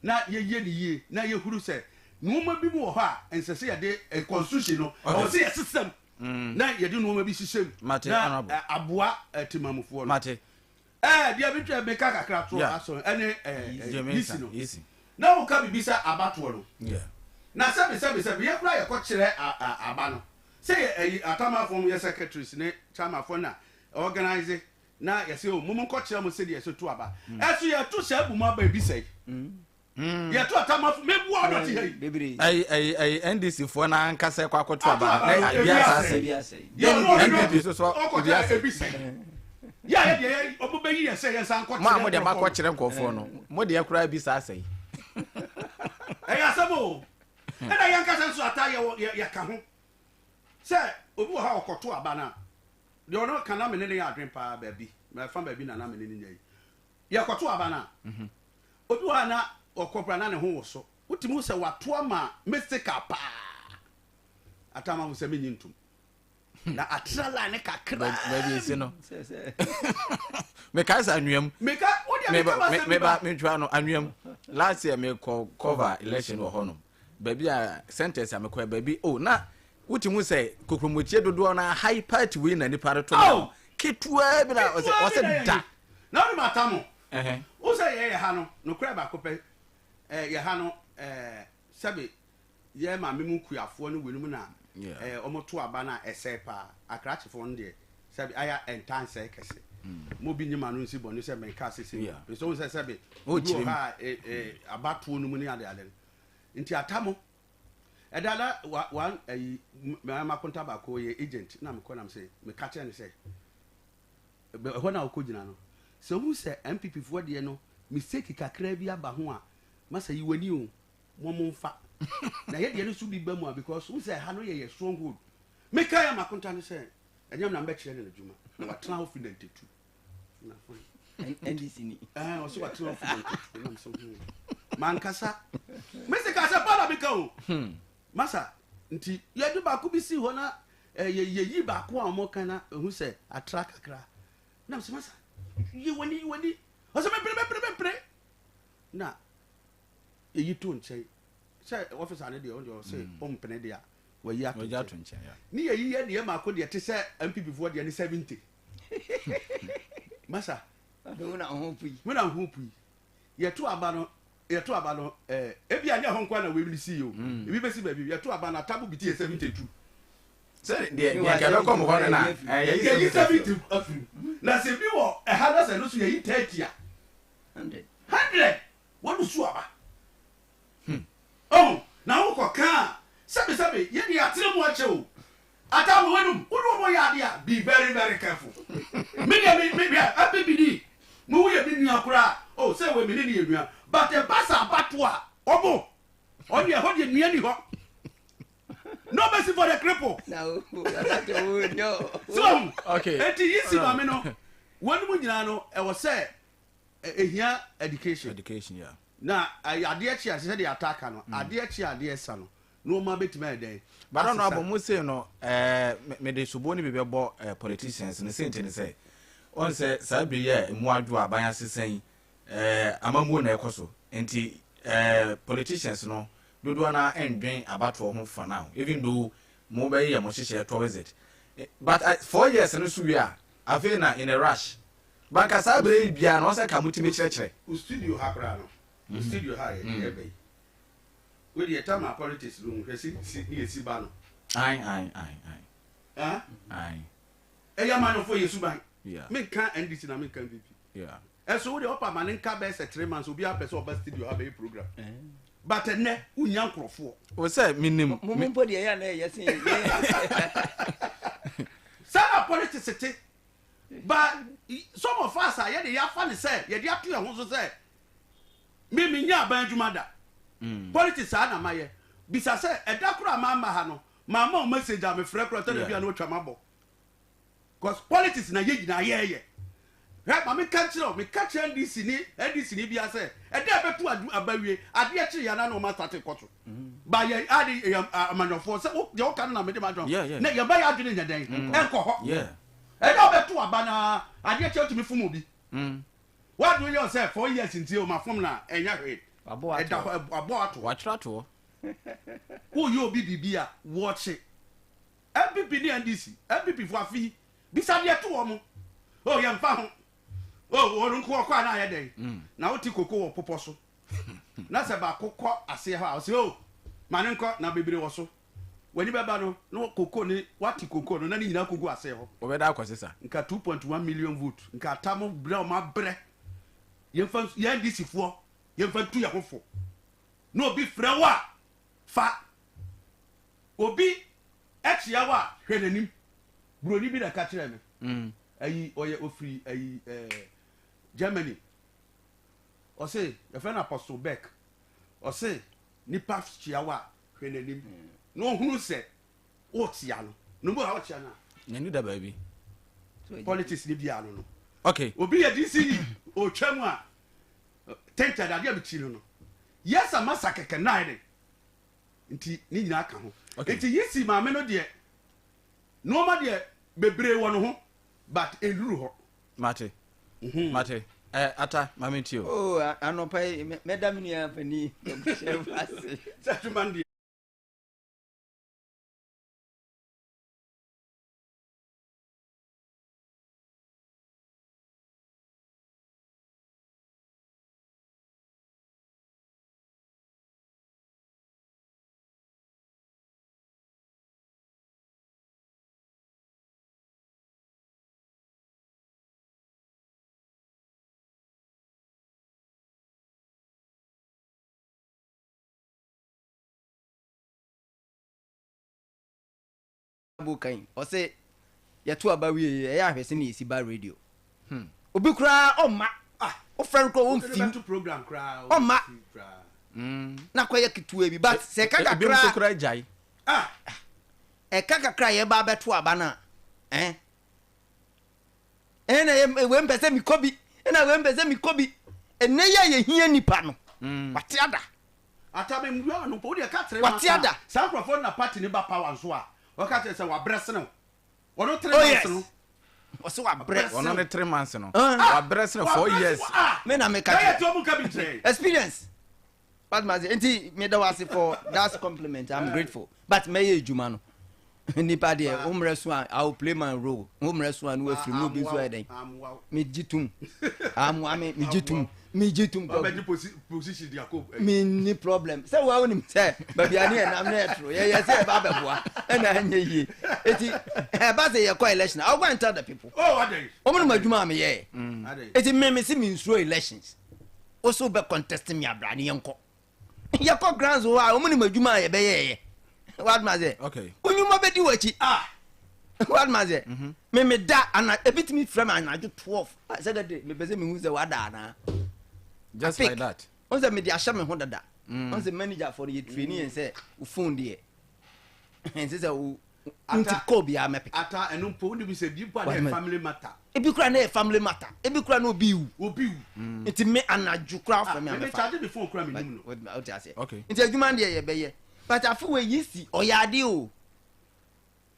na yɛyɛ ne yie na yɛhuru sɛ nnoɔma bi mu wɔ hɔ a ɛnsɛ sɛ yɛde eh, constitution no ɛwɔ sɛ yɛsesa mu na yɛde nnoɔma bi hyehyɛ mu Mate, na Honourable. eh, aboa eh, temamufoɔ no. Mate. Ɛɛ deɛ bi twɛ meka kakra to Yeah. aso ɛne ɛɛ Jimmy yisi Nsa, no Yisi. na woka biribi sɛ abatoɔ no Yeah. na sɛbi sɛbi sɛbi yɛ kora yɛkɔ kyerɛ a a aba no sɛ yɛ ɛyi atamafoɔ mo yɛ secretaries ne chairmanfoɔ na organize na yɛsɛ o mo mo nkɔ kyerɛ mo sɛdeɛ yɛsɛ to aba ɛso yɛto sɛ abu mo aba ebi sɛe Yɛto atamafo meboa ɔdɔ te ha yi. Bebree. Ayi ayi ayi NDC foɔ na ankasa ɛkɔ akɔto Ato aba aba na no, ebi ebi asa asɛe. asɛe. Ebi asɛe. Yɛ ɔno ɔno NPP so so ɔkɔ ebi kyerɛ asɛe. ebi sɛe. Yɛ a yɛ deɛ yɛ ɔmo bɛyi yɛ sɛ yɛn san kɔ Mo a kyerɛ mo deɛ nkorɔfoɔ makɔ no. kyerɛ nkurɔfoɔ no mo deɛ koraa bi saa asɛe. Ɛyɛ asɛm o. Ɛna yɛn kasa nso ata yɛ wɔ yɛ yɛka ho sɛ obi wɔ ha a ɔkɔto aba no a deɛ ɔno ka na me ne ne yɛ adwene paa baabi mɛfa baabi na na me ne ne nya yi yɛkɔto aba no a Obi wɔ hɔ a na ɔkɔ koraa na ne ho woso. Wotumi hu sɛ wato ama mystical paa. Atamafo sɛ menyi ntom. Na atra line no kakraa Baabi esi bi. no. Mekae sɛ anweam. Meka wo deɛ meka m'asɛm bi Meba ba. mentwa no anweam. Last year mekɔ cover election wɔ hɔnom. Baabi a centers a mekɔɛ baabi oh na wotumi hu sɛ kokromɔkyie dodoɔ no high party wei na nipa reto ma Oh! Ketewa bi na ɔsɛ Ketewa bi na ɔsɛ yɛyi. da. Na wonim atamo. Ɛhɛn. Wohu sɛ yɛn yɛ ha no, nokorɛ baako pɛ, eh, yɛ ha no, eh, sɛbe Yɛ maame mu kuafoɔ ne weinom na ɛɛ wɔn to aba no a ɛsɛe paa. Akrakyefoɔ no deɛ sɛbi aya ɛntaa nsɛe kɛse. Mo bi nye ma no nsi bɔne sɛ menka sese mu. Ɛsɛ wɔn sɛ sɛbi obi wɔ hɔ a ɛ ɛ abatoɔ no mu ne ade ade no. Nti ata mo. Ɛda na wa one ɛyi makonta baako yɛ agent na mekɔ nam sɛ meka kyerɛ no sɛ ɛhɔ na wokɔ gyina no sɛ wohu sɛ NPP foɔ deɛ no mistake kakra bi aba ho a masa yi w'ani o. Mo mo nfa na yɛ deɛ no so bi ba mu a because wohu sɛ ɛha no yɛ yɛ stronghold. Meka yɛ makonta no sɛ ɛnyɛ na mbɛkyerɛ no n'adwuma na watena hɔ fi 92 na fine. NDC ni. Ɛɛ ɔsɛ watena hɔ fi 92 na mesɛ mankasa mese ka sɛ pa na meka o. Masa nti yɛde baako bi si hɔ na yɛyi baako a wɔn ka na ehu sɛ atra kakra na mesɛ masa yi wani yi wani ɔsɛ mepere mepere mepere na yɛyi to nkyɛn sɛ ɔfisa no deɛ ɔno deɛ ɔsɛ ɔmpene deɛ a wayi ato nkyɛn ne yɛyi yɛ deɛ mako deɛ te sɛ NPP foɔ deɛ ne 70 masa wona ho pui wona ho pui yɛto aba no yɛto aba no ɛɛ ebi anyɛ hɔ nkoa na wei si yi o ebi bɛsi baabi yɛto aba no atabo bi ti yɛ 72 sɛ deɛ deɛ nka ɛbɛkɔ mo hɔ no na yɛyi 70 afiri na sɛ bi wɔ ɛha na sɛ no so yɛyi 30 a 100 100 Wɔn su aba. Oh, na wo kɔ ka a, sɛbe sɛbe, yɛ deɛ yɛatena mu akyɛ o. Ataa ma w'anum, wo ne wɔn yɛ adeɛ a, be very very careful. Me deɛ me, me, hwɛ, APPD, mo wo yɛ me nua koraa, oh, sɛ wei me ne no yɛ nua, but ɛba sɛ abatoɔ a, wɔn, wɔn deɛ ɛhɔ deɛ nua ni hɔ. No mercy for the cripple. So, okay. Eti yi si maame no, wɔn mu nyinaa no, ɛwɔ sɛ Ehia education. Education, yeah. Na adeɛ kye a sɛ deɛ ata aka no, adeɛ kye a adeɛ sa no, nneɛma bɛtumi ayɛ dɛn? But ɔno abɔ mo sei no, ɛɛ mede sobo no bi bɛbɔ ɛɛ politicians no senti ne sɛ, ɔn sɛ saa bere yi a emu adwo a aban asesa yi, ɛɛ amammuo na ɛkɔ so, nti ɛɛ politicians no dodoɔ no ara ndwen abatoɔ ho for now, even though mo bɛyɛ mo hyehyɛ towards it, but 4 years no so wie a, afei na in a rush. Ba nka saa berɛ yi biara no ɔsɛ nka motumi kyerɛkyerɛ. Wo studio ha koraa no, wo studio ha a yɛde ɛba yi, wo deɛ tama politics no mu hwɛ si si ne yɛsi ba no. Ae ae ae ae. Ah? Ae. Ɛyɛ amanyɔfoɔ yɛ suban. Yeah. Menka NDC na menka NPP. Yeah. Ɛso wo deɛ ɔpa ma ne nka bɛyɛ sɛ 3 months obiara pɛ sɛ ɔba studio ha bɛyɛ program. But ɛnɛ wonya nkurɔfoɔ. O sɛ menim. Mo mpo deɛ ɛyɛ a na ɛyɛ sen yɛn. Saa na politics te. But some of us a yɛde yɛafa ne sɛ yɛde ato yɛn ho so sɛ me menyɛ aban adwuma da. Politics saa na mayɛ. Bisa sɛ ɛda koro a mamma ha no mamma wo message a mefrɛ koraa tɛnɛ bi a na watwa mabɔ. Cause politics na yɛ nyinaa yɛyɛ. Hwɛ ma menka nkyerɛ wo, meka kyerɛ NDC ni NDC ni bia sɛ ɛda a ɛbɛto aba wie adeɛ kye yɛn na na wɔn asate kɔ so. Ba yɛ ade yɛ amanyɔfoɔ sɛ wo deɛ woka no na mede m'adwene na yɛba yɛ adwene nyɛ dɛn ɛnkɔ hɔ. Ɛda a ɔbɛto aba no ara adeɛ kye wotumi fom obi. W'adwene yɛ wo sɛ 4 years nti o mafom no a ɛnyɛ hwee. Ɛda hɔ abɔ ato hɔ. Watwerɛ ato hɔ. Woyɛ obi biribi a wɔkye. NPP ne NDC, NPP fo afe yi bisa deɛ ɛto wɔn. Oh yɛmfa ho. Oh wɔn nko ɔkɔ a na ayɛ dɛn? Na wote koko wɔ popɔ so. Na sɛ baako kɔ aseɛ hɔ a ɔsɛ oh ma ne nkɔ na bebree wɔ so. W'ani bɛba no na koko ne wate koko no na ne nyinaa kɔgu aseɛ hɔ. Wɔbɛda akɔ sesa. Nka 2.1 million vote nka atam brɛ wɔn abrɛ. Yɛmfa yɛn NDC foɔ yɛmfa ntu yɛn ho fo. Na obi frɛ wo a fa. Obi kyea wo a, hwɛ n'anim. Buroni bi na ɛka kyerɛɛ me. Ayi, ɔyɛ ofiri ayi ɛɛ Germany. Ɔse, yɛfrɛ no Apostle Beck. Ɔse, nipa kyea wo a, hwɛ n'anim. Na ɔhunu sɛ wokyea no. Na obi wɔ ha ɔkyea no a. N'ani da baabi. Politics ni biara no no. Okay. Obi yɛ DCE, ɔtwa mu a, tinted adeɛ a mekyi no no. Yes, amasa kɛkɛ na ayɛ dɛn. Nti ne nyinaa ka ho. Okay. Nti Yisi maame no deɛ nneɛma deɛ bebree wɔ ne ho but ɛnnuru hɔ. Mate. Mate. Eh, Ata, maame ntie o. Oh, anɔpa yi mɛda me nua panin Kwaku ase. Sɛ adwuma no deɛ. Abo kan ɔse yɛto aba wie yi ɛyɛ ahwɛ sɛnea yɛsi ba radio. Obi koraa ɔmma wofrɛ no koraa ɔmfi ɔmma na kɔyɛ ketewa bi but sɛ ɛka kakra koraa gyae. Ɛka kakra a yɛba abɛto aba no a eh ɛna yɛ wei mpɛ sɛ mekɔ bi ɛna wei mpɛ sɛ mekɔ bi ɛnɛ yi a yɛhia nipa no wate ada. Ata me nwura no mpo wodeɛ ka kyerɛ Wate ada. Saa nkurɔfoɔ no na party no ba power nso a wɔka kyerɛ sɛ wabrɛ sene wo ɔno three Oh months yes no ɔsɛ wabrɛ. Ɔno ne 3 months no Ah. wabrɛ sene 4 years. Me na meka kyerɛ kyerɛ. ɔmu nka bi nkyerɛ. Experience what ma say nti meda wo ase for that compliment. I'm grateful, but mɛyɛ adwuma no nipa deɛ wo mmerɛ so a, I will play my role. Wo mmerɛ so a na wafiri mu obi nso ayɛ dɛn. Megye tom amoa me, megye tom, megye tom. Wabɛgye position di akɔ. Menni problem sɛ woa wonim sɛ baabi a ne yɛnam na ɛtoro yɛyɛ sɛ yɛba bɛboa ɛna ɛnyɛ yie. Eti ɛba sɛ yɛkɔ election, I will go and tell the people. Oh, adɛn? Wɔn nom adwuma a meyɛɛ. Adɛn? Eti me se mensuro elections. Wo so wobɛ contest me abra ne yɛnkɔ yɛkɔ grounds hɔ a, wɔn nim adwuma a yɛbɛyɛɛyɛ waduma sɛ onyuma bɛdi w'akyi. Waduma sɛ me me da ana ebi tumi frɛ me anadwo 12 sɛdɛde mepɛ sɛ mehu sɛ wada anaa. Just Pick. like that. Wɔn sɛ mede ahyɛ me ho dada. Wɔn sɛ manager fɔ no yɛ training yɛn sɛ wo phone deɛ ɛnsɛ sɛ wo nti call biara mɛpick. Ata ɛno mpo wode bi sɛ bi mpo a na yɛ family matter. Ebi kura na yɛ family matter, ebi kura na obi wu. Obi wu. Nti me anadwo kura afɔ me me amɛfa. charge me phone kura me nim no. O ti aseɛ. Nti adwuma no deɛ yɛbɛyɛ, but afe wɔ yi si ɔyɛ adeɛ o.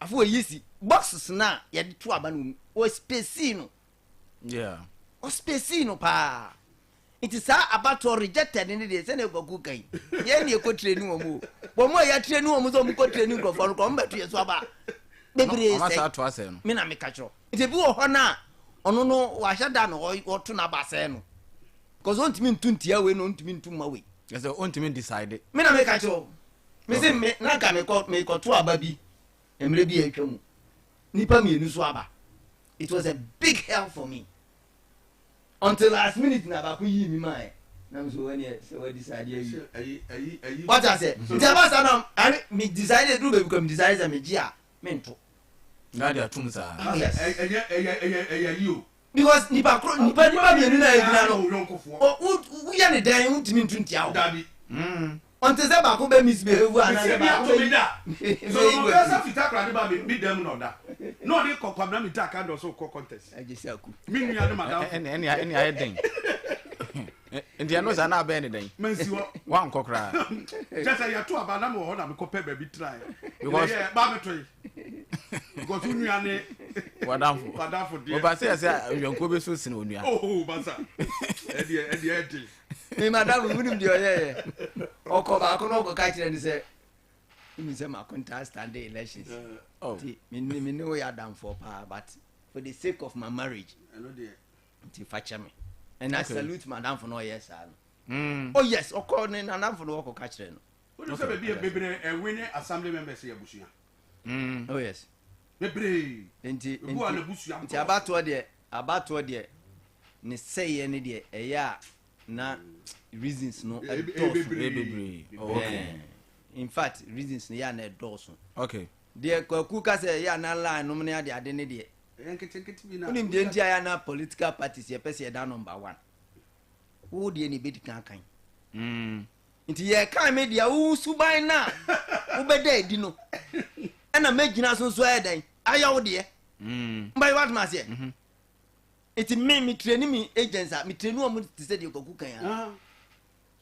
Afe wɔ yi si boxes na yɛde to aba no mu wɔ space no. Ɔspacei no paa. Nti saa abatoɔ rejected ne deɛ sɛnea Kwaku kan yɛn ne yɛkɔ training wɔn o, wɔn mu a yɛatraining wɔn sɛ wɔn kɔ training nkurɔfoɔ no kɔ wɔn bɛto yɛn so aba bebree. Ɔma saa sɛ to asɛe no. Me na meka kyerɛ nti ebi wɔ hɔ no a ɔno no wahyɛ da na ɔto n'aba asɛe no because ɔntumi ntu ntia wei na ɔntumi ntu mma wei. Ɛsɛ ɔntumi decide. Me na meka kyerɛ wo, me se me na nka mekɔ mekɔto aba bi mmerɛ bi a atwa mu, nipa mmienu so aba. It was a big help for me until last minute na baako yii mi maa yɛ na mi so wɔn yɛ sɛ wɔn decide ayi. Ɛyi ɛyi ɛyi. Wɔte ase nti ɛba saa na ɛne mi decide eduru baabi kɔ mi decide sɛ mi gye a mi nto. Na de atum saa. Yes. Ɛyɛ ɛyɛ ɛyɛ ɛyɛ yi o. Because nipa koro nipa mmienu na egyina no Yɔnkofoɔ. o wo woyɛ ne dan ntumi ntu ntia wo. Dabi. Ɔnte sɛ baako bɛ misbehave Mesi anaasɛ ebi baako ato mi bɛ da. Solomon bɛyɛ sɛ fita kura de ba mi mi dɛm na ɔda. Na ɔde kɔ Kwabena mi ta aka dɔ so kɔ contest. Ɛgye sɛ aku. Mi nua ne madam. Ɛne ayɛ den nti ɛno saa na abɛyɛ ne dɛn? Mɛnsi hɔ. Wankɔ koraa. Kyɛ sɛ yɛto aba na mewɔ hɔ na mekɔ pɛ baabi tena yɛ. Because- Ba mi to yi. Because wo nua ne wadamfo. Wadamfo deɛ. Ɔba sɛ yɛ sɛ yɔnko bi so sene onua. Oh, basa. Ɛdeɛ ɛdeɛ ɛde. Me madam wunim deɛ ɔyɛyɛ ɔkɔ baako na ɔkɔka kyerɛ no sɛ wonim sɛ makontaa stand elections. Oh. Nti me ne wo yɛ adamfoɔ paa, but for the sake of my marriage Ɛno deɛ. nti fa kyɛ me and I salute madamfo na ɔyɛ saa no. Oh yes, ɔkɔ ne nadamfo no wɔkɔka kyerɛ no. Wọ́n sɛ baabi yɛ bebree ɛwe ne assembly members yɛ abusua. Oh yes. Bebree. Nti Ebi wɔ nti n'abusua. Nti abatoɔ deɛ ne sɛyɛ ne deɛ ɛyɛ a na reasons no ɛdɔɔso. Bebree. Bebree. Oh, okay. In fact, reasons no yɛ a na ɛdɔɔso. Deɛ Kwaku ka sɛ ɛyɛ a na line nom ne ade ade ne deɛ. Ɛyɛ nketenkete bi na. Wonim deɛ nti a yɛ a na political parties yɛpɛ sɛ yɛda number one, wo deɛ ne ɛbɛdi kan kan. Nti yɛka me deɛ wo suban no a wobɛda adi no ɛna mɛgyina so nso ayɛ dɛn ayɛ wo deɛ. Mbayɛ woatoma aseɛ. Nti me metrain me agents a metrain wɔ te sɛ deɛ Kwaku kan a Ah.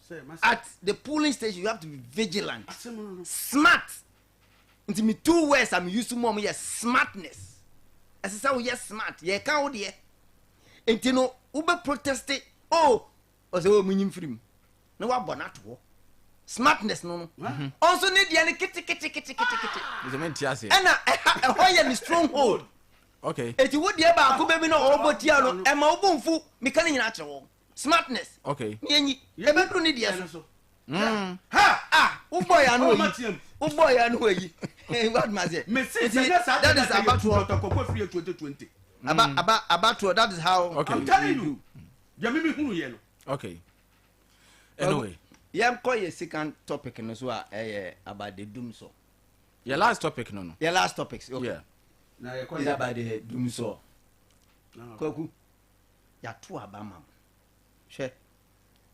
Sɛ masa. At the polling station you have to be vigilant, Asɛm no. smart. Nti me two words a me use mu a mo yɛ smartness. Ɛsɛ sɛ woyɛ smart. Yɛka wo deɛ nti no wobɛ protest o ɔsɛ o munyi mfiri mu na wabɔ n'ato hɔ. Smartness no ɔnso ne deɛ no keteketeketekete. Sɛ mente aseɛ. Ɛna ɛha ɛhɔ yɛ ne stronghold. Eti wo deɛ baako bɛ bi na ɔbɔ tia no ɛma wo bo nfu. Meka ne nyinaa kyerɛ wɔn smartness. Ne yɛnyi ɛbɛduru ne deɛ so. Ha. Ah, wobɔ yɛ ano Ɔma oyi team. wobɔ yɛ ano oyi waduma sɛ Mesi sɛ nyɛ saa. That is abatoɔ. Dr. Kɔkɔ firi 2020. Aba aba abatoɔ, that is how. I'm telling you. Deɛ mimi hunu yɛ no. Okay, anyway. Yɛnkɔ yɛ second topic no so a ɛyɛ about the dum so. Yɛ last topic no. Yɛ last topics, okay. Yeah. Na yɛkɔ Is about the dumsor. Kwaku, yɛato aba ma mo. Hwɛ,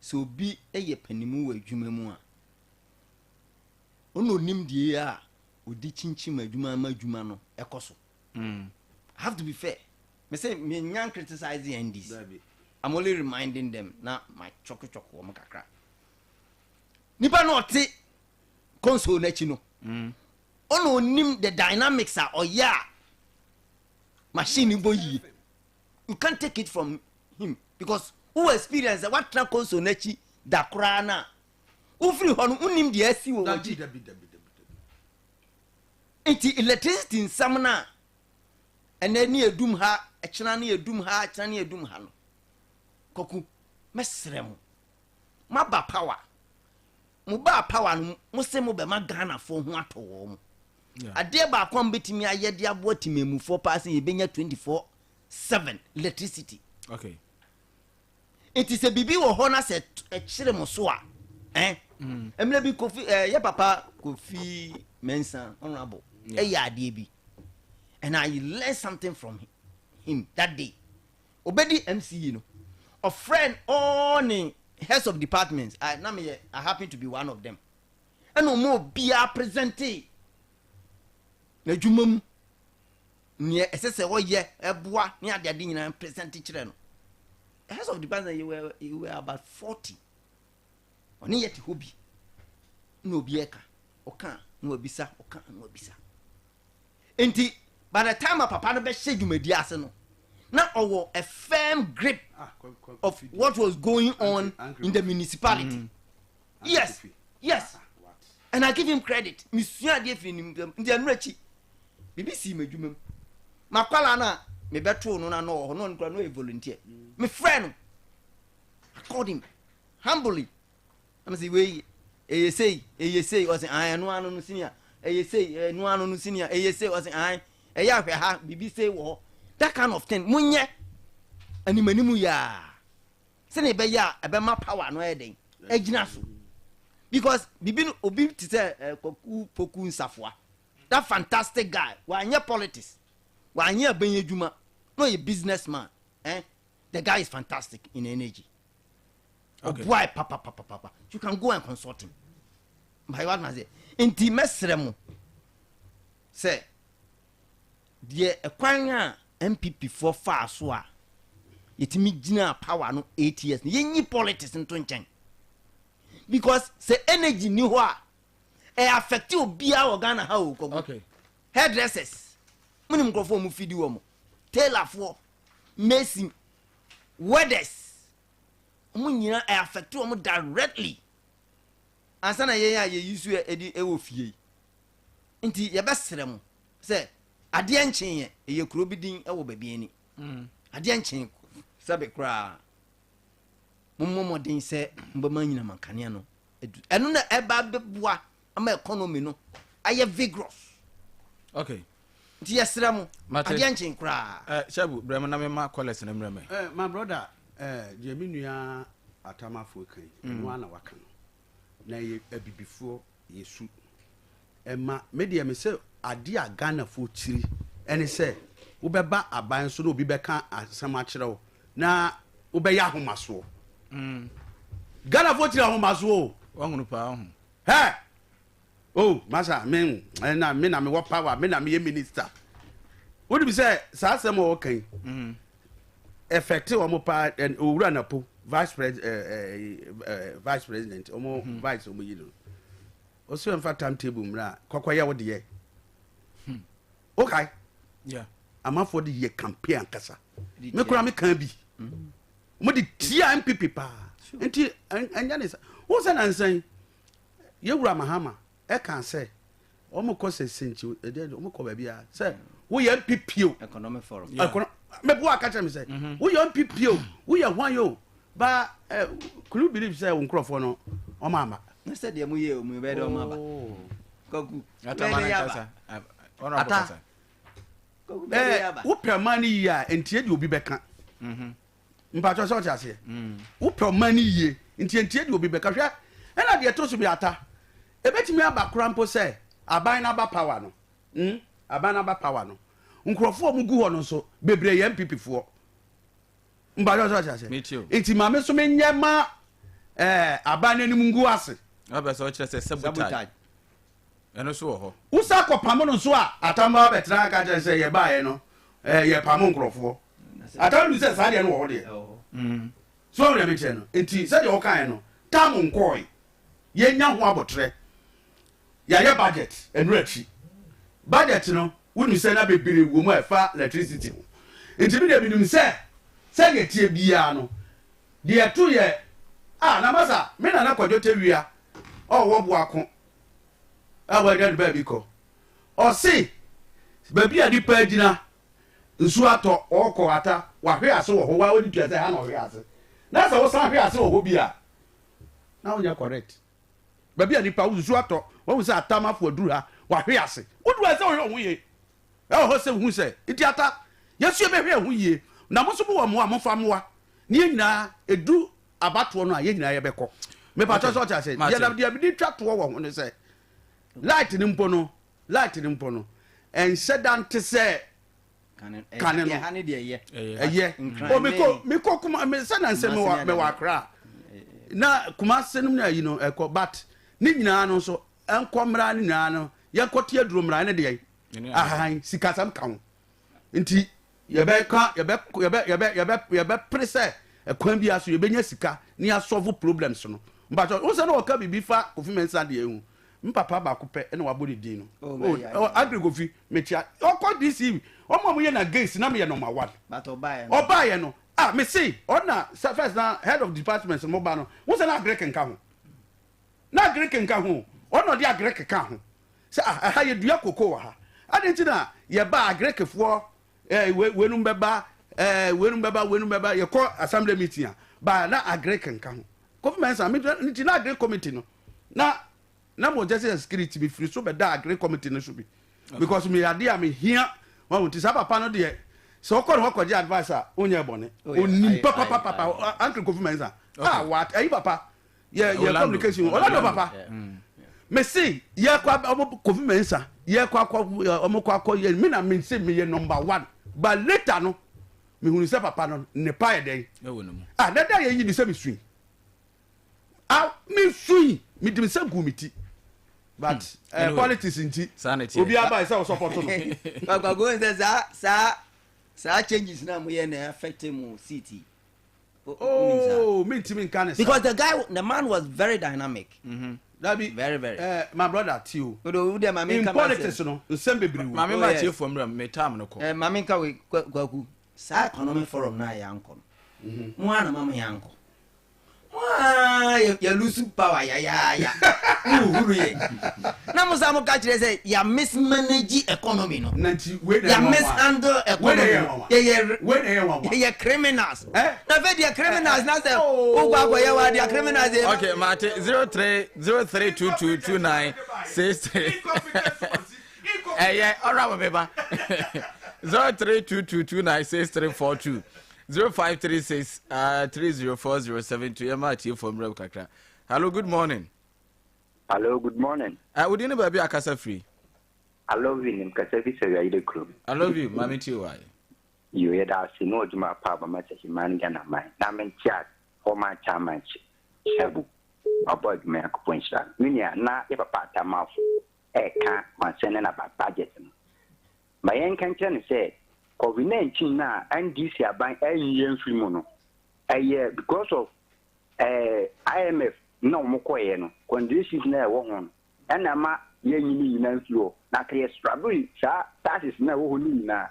sɛ obi yɛ panimu wɔ adwuma mu a, ɔna onim deɛ a ɔdi kyinkyim adwuma ma adwuma no ɛkɔ so. I have to be fair. Me sɛ menya criticize the NDC. Dabi. I'm only reminding them na ma chɔkochɔko wɔn kakra. Nipa na ɔte console n'akyi no, ɔna onim the dynamics a ɔyɛ a machine bɔ yie. You can't take it from him because wo experience sɛ woatena console n'akyi da koraa no a, wofiri hɔ no, wonim deɛ asi wɔ Dabi. w'akyi. Dabi, dabi, dabi, dabi. Nti electricity nsɛm no a ɛnɛ ne yɛdum ha, ɛkyena ne yɛdum ha, ɛkyena ne yɛdum ha no, Kwaku, mɛsrɛ mo, moaba power, mo baa power no, mo se mo bɛma Ghanafoɔ ho atɔ wɔ mo. Adeɛ baako a mobɛtumi ayɛ de aboa temamufoɔ paa sɛ yɛbɛnya 24/7 electricity. Nti sɛ biribi wɔ hɔ na sɛ ɛkyere mo so a, mmerɛ bi Kofi, yɛ papa Kofi Mensa honorable ɛyɛ adeɛ bi and I learned something from him that day. Obedi MCE no, ɔfrɛ all ne heads of departments. I na meyɛ, I happen to be one of them, ɛna ɔmo obiara presente n'adwuma mu neɛ ɛsɛ sɛ ɔyɛ ɛboa ne adeade nyinaa presente kyerɛ no. Heads of department, you were about 40. Ɔne yɛ te hɔ bi na obi ɛka, ɔka na wabisa, ɔka na wabisa. Nti by the time a papa no bɛhyɛ dwumadi ase no, na ɔwɔ a firm grip Ah, of Kofi what was going on Uncle in the Kofi. municipality. Uncle Yes. Kofi. Yes. Ah, what? And I give him credit. Mesua adeɛ firi ne nsam. Nti ɛno akyi biribi sii m'adwuma mu, makwala no a mebɛtoo no na ɔwɔ hɔ na ɔno kora na ɔyɛ volunteer. Mefrɛ no, I called him humbly na mese, "Wei ɛyɛ sei, ɛyɛ sei." Ɔse, "An, ɛno ano no, senior, ɛyɛ sei, ɛno ano no, senior, ɛyɛ sei." Ɔse, "An, ɛyɛ ahwɛ ha, biribi sei wɔ hɔ," that kind of thing. Monyɛ animanimu yaa sɛnea ɛbɛyɛ a ɛbɛma power no ɛyɛ den ɛgyina so, because biribi no obi te sɛ Kwaku Poku Nsafoa, that fantastic guy, wanyɛ politics, wanyɛ abɛn adwuma na ɔyɛ business man, eh? The guy is fantastic in energy. Ɔboae papapapapa. You can go and consult him. Mpaeɛ wa sɛ nti mɛsrɛ mo sɛ deɛ ɛkwan a NPP foɔ faa so a yɛtumi gyina power no 8 years no, yɛnyi politics nto nkyɛn, because sɛ energy ni hɔ a, ɛ affect obiara wɔ Ghana ha o, kɔkɔ. Hairdressers, monim nkurɔfoɔ a ɔmo fidi wɔ mo, tailorfoɔ, mason, welders, ɔmo nyinaa ɛ affect wɔn directly ansa na yɛn a yɛyi so ɛdi ɛwɔ fie yi. Nti yɛbɛsrɛ mo sɛ adeɛ nkyen yɛ ɛyɛ kuro bi din ɛwɔ baabi ani adeɛ nkyen sɛbe koraa, mommɔ mmɔden sɛ mbɛma nyinam nkanea no ɛno na ɛba bɛboa ama economy no ayɛ vigorous. Nti yɛsrɛ mo. Mate. Adeɛ nkyen koraa. Shabu, brɛ mo na mema callers no mmerɛ me. My brother, deɛ me nua atamafoɔ kan yi, ɛno ara na waka no na yɛ abibifoɔ yɛsu ɛma me deɛ me sɛ adeɛ a Ghanafoɔ kyiri ɛne sɛ wobɛba aban so na obi bɛka asɛm akyerɛ wo na wobɛyɛ ahomasoɔ. Ghanafoɔ kyiri ahomasoɔ o. Wahunu paa ho. Hɛ o, masa, me ɛna me na mewɔ power, me na meyɛ minister. Wonim sɛ saa asɛm a wɔka yi ɛfɛte wɔn paa. Owura Napo, vice president, vice president wɔn vice wɔn yi no, ɔsɛ nfa time table mmerɛ a kɔkɔ yɛ wo deɛ okay. Amanfoɔ de yɛ campaign ankasa. Me kora me kan bi mo de tia NPP paa. Nti ɛnyɛ ne sa wo sɛ nansan yɛwura Mahama ɛka sɛ wɔn kɔ sɛ sɛnkyi ɛdeɛ wɔn kɔ baabi a sɛ woyɛ NPP o. Economic forum. Ɛkɔnɔ mɛbo aka kyerɛ mi sɛ woyɛ NPP o, woyɛ hwan o, ba ɛ could you believe sɛ wo nkurɔfoɔ no ɔmo ama? Na sɛ deɛ moyɛ mu bɛyɛ dɛ ɔmo aba, Kwaku. Atama no bɛyɛ dɛ kasa. aba. Honorable. Ata. Kasa. Kwaku, bɛyɛ dɛ aba. Wopɛ ɔman no yie a, ntie deɛ obi bɛka. Mpatwɔ sɛ ɔte aseɛ, wopɛ ɔman no yie nti ntie deɛ obi bɛka. Hwɛ, ɛna deɛ ɛtɔ so bi ata, ɛbɛtumi aba kora mpo sɛ Aban no aba power no, hmm, aban no aba power no, nkurɔfoɔ a wɔgu hɔ no nso, bebree yɛ NPP foɔ. Mpakyɛ sɛ ɔte aseɛ. Metie o. Nti ma me nso menyɛ ma eh, aban no anim ngu ase. Wapɛ sɛ ɔkyerɛ sɛ sabotage. Sabotage. Ɛno nso wɔ hɔ. Wosa kɔpamo no nso a, Atambo abɛtena aka kyerɛ sɛ yɛbaeɛ no, eh, yɛpamo nkurɔfoɔ. Atambo nim sɛ saa deɛ no wɔ hɔ deɛ. Ɛwɔ hɔ. So wahu deɛ mekyerɛ no? Nti sɛdeɛ ɔkaeɛ no, tam nkɔɔe. Yɛnya ho aboterɛ. Yɛayɛ budget ɛno akyi. Budget no, wonim sɛ na bebree wɔ mu a ɛfa electricity ho. Nti me deɛ menim sɛ, sɛdeɛ ɛteɛ biara no, deɛ ɛto yɛ, ah, na masa, me nana Kwadwo Tawia a ɔwɔ Boako a wanya ne baabi kɔ, ɔse baabi a nipa agyina, nsuo atɔ, ɔɔkɔ ata, wahwe ase wɔ hɔ, waa w'ani tua sɛ ha na ɔhwe ase. Na sɛ wosan hwe ase wɔ hɔ bi a, na wonyɛ correct. Baabi a nipa nsuo atɔ, wahu sɛ atam afo aduru ha, wahwe ase. Wodu ha sɛ wohwɛ wo ho yie. Ɛwɔ hɔ sɛ wohu sɛ, nti ata, yɛn nso yɛbɛhwɛ yɛn ho yie. Na mo nso mowɔ mmoa a, momfa mmoa. Ne yɛn nyinaa, ɛdu abatoɔ no a, yɛn nyinaa yɛbɛkɔ. Mepakyɛ sɛ ɔte ase. Deɛ deɛ mede twa toɔ wɔ ho ne sɛ, light no mpo no, light no mpo no, ɛnhyɛ da nte sɛ Kane kane no. Ha ne deɛ ɛyɛ. Ɛyɛ. O mekɔ mekɔ kuma me sɛ na nsɛ mewɔ mewɔ akra na Kumase nom na ayi no ɛkɔ but ne nyinaa no nso ɛnkɔ mmra ne nyinaa no yɛnkɔ te aduro mmra ne deɛ ahahan sikasɛm ka ho nti yɛbɛka yɛbɛ yɛbɛ yɛbɛ yɛbɛ yɛbɛpere sɛ ɛkwan bi aso yɛbɛnya sika ne asɔfo problems no mpatsɔ n sɛ na ɔka biribi fa Kofi Mensah deɛ ho Me papa baako pɛ na wabɔ ne din no. Oh, Oh, yeah, oh, yeah. Agri Kofi, mekyia. Ɔkɔ DC, ɔmo a wɔyɛ na gates na meyɛ number one. But ɔbaeɛ no. Ɔbaeɛ no, ah, me se, ɔna sɛ first na head of department no ba no, wo sɛ na Agric nka ho. Na Agric nka ho. Ɔna ɔde Agric ka ho. Sɛ ah, ɛha yɛdua koko wɔ ha. Adɛn nti na yɛba Agricfoɔ eh, we, weinom bɛba, eh, weinom bɛba, weinom bɛba, yɛkɔ assembly meeting a, ba na Agric nka ho. Kofi Mensah, me nti na Agric committee no, na na mo justice and security mi firi so bɛ da agri committee no so bi because mi ade a mi hia wɔn ti saa papa no deɛ sɛ ɔkɔ ne hɔ kɔgye advice a wonyɛ bɔne Oh, yeah. onim Aye, papapapa aye, uncle Kofi Mensah ah what ayi papa yɛ yɛ Orlando. communication Orlando papa me se yɛ kɔ ɔmo Kofi Mensah yɛ kɔ akɔ ɔmo kɔ akɔ yɛ mi na mi se mi yɛ number one but later no mi hunu sɛ papa no ne pa yɛ dɛn Ɛwɔ ne mu. ah dada yɛ yi mi sɛ mi sui. Ah, me sui, me di me nsa gu me ti. But hmm. eh, politics nti, obi aba sɛ ɔsɔpɔto no. Papa go sɛ saa saa saa changes na mo yɛ na affect mo seat yi. Oh, me ntimi nka ne sa. Because the guy, the man was very dynamic. Mm -hmm. Dabi, very very. Eh, my brother Tio. Odo, ude mami In politics no, nsɛm bebree wo. Mami ma tie fam rem, me time no kɔ. Eh, mami nka we kwaku. Saa economic forum na yɛ ankɔ no. Mo ana mama yɛ ankɔ. Mo aa yɛ lose power yayaaya mo huhuru yɛ na mo sa mo ka kyerɛ sɛ yɛ mismanage economy no yɛ mishandle economy no yɛ yɛ yɛ criminals na fɛ deɛ criminals na sɛ wokɔ akɔyɛ wa deɛ criminals yɛ. Okay, mate 03 0322 29 63 ɛyɛ ɔrɔ abɔ beba 0322 29 6342 0536 304072 yɛma atiefoɔ mmerɛ mu kakra. Hello, good morning. Hello, good morning. Wodin ne baabi akasa firi? I love you, nim kasa fi sɛ wiayere kurom. I love you, maame tie wa. Yo, yɛda ase ne ɔdwuma pa a mama sɛ Himan Ghana man na mente a former chairman Shabu wabɔ adwuma Nyankopɔn nhyira no. Me nua na yɛ papa Atamafo ɛka concerning about budget no. Ma yɛnka nkyerɛ no sɛ Covid 19 no a NDC aban anyi amfiri mu no, ɛyɛ because of eh, IMF na wɔn kɔeɛ no, conditions na ɛwɔ ho no, ɛna ɛma yɛanyi ne nyinaa mfiri hɔ. Na anka yɛ struggle saa taxes na ɛwɔ hɔ no nyinaa.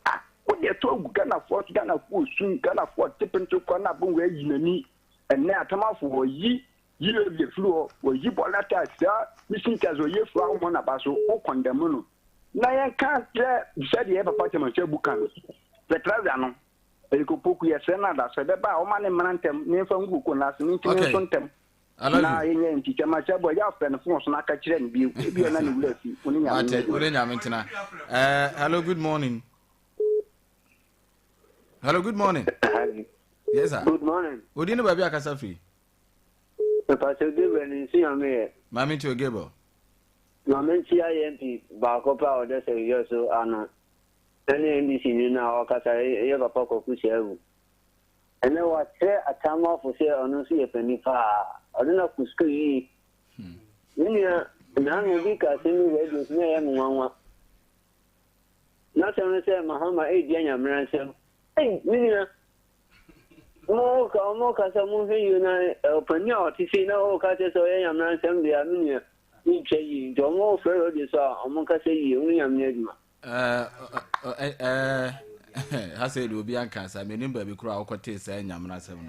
Ah, wode ɛtɔ agu Ghanafoɔ so, Ghanafoɔ su, Ghanafoɔ te pente kɔ na abɛn wɔ ayi n'ani. Ɛnɛ atamafo wɔyi yi ebi afiri hɔ, wɔyi bɔla tax, saa mission tax wɔyi afiri hɔ ahomɔ n'aba so, wo condemn no. Na yɛnka kyerɛ sɛdeɛ yɛ papa Kyɛmɛnhyɛ bu ka no, Petraza no, Eric Opoku, yɛsrɛ no ada sɛ ɛbɛba a ɔma ne mmara ntɛm na yɛmfa ngu koko no ase ne ntimi Okay. nso ntɛm I love na you. yɛnyɛ nti Kyɛmɛnhyɛ bɔ ɛyɛ afrɛ no fon so na aka kyerɛ no bio ebia na ne werɛ afi wo ne Nyame nyɛ Mate, wo adwuma. ne Nyame ntena. Eh, hello, good morning. Hello, good morning. Yes, sir. Good morning. Odi ne baabi akasa firi. Pastor Gabriel ne nsu nyame yɛ. Maame Tio Gabriel. Na Ma menkyia yɛn MP baako pɛ a ɔda sɛhwehwɛ so ano ɛne NDC ni no a ɔkasa yɛ papa Kwaku Saabu. Ɛnɛ wakyerɛ Atamafo sɛ ɔno nso yɛ panin paa. Ɔde no akɔ sukuu yie. Me nua, naano obi ka asɛm bi wɔ radio so na ɛyɛ me nwanwa. N'asɛm ne sɛ Mahama redi anyamena nsɛm. Ei, me nua, mo ka wɔn kasa mo hwɛ yie na ɔpanin a ɔte sei na ɔka kyerɛ sɛ ɔyɛ nyamena nsɛm deɛ a me nua mentwa yie nti wɔn frɛ radio so a wɔn kasa yie wɔn nyamena adwuma. Ha sɛ deɛ obiara nka saa menim baabi koraa a wokɔtee saa nyamena asɛm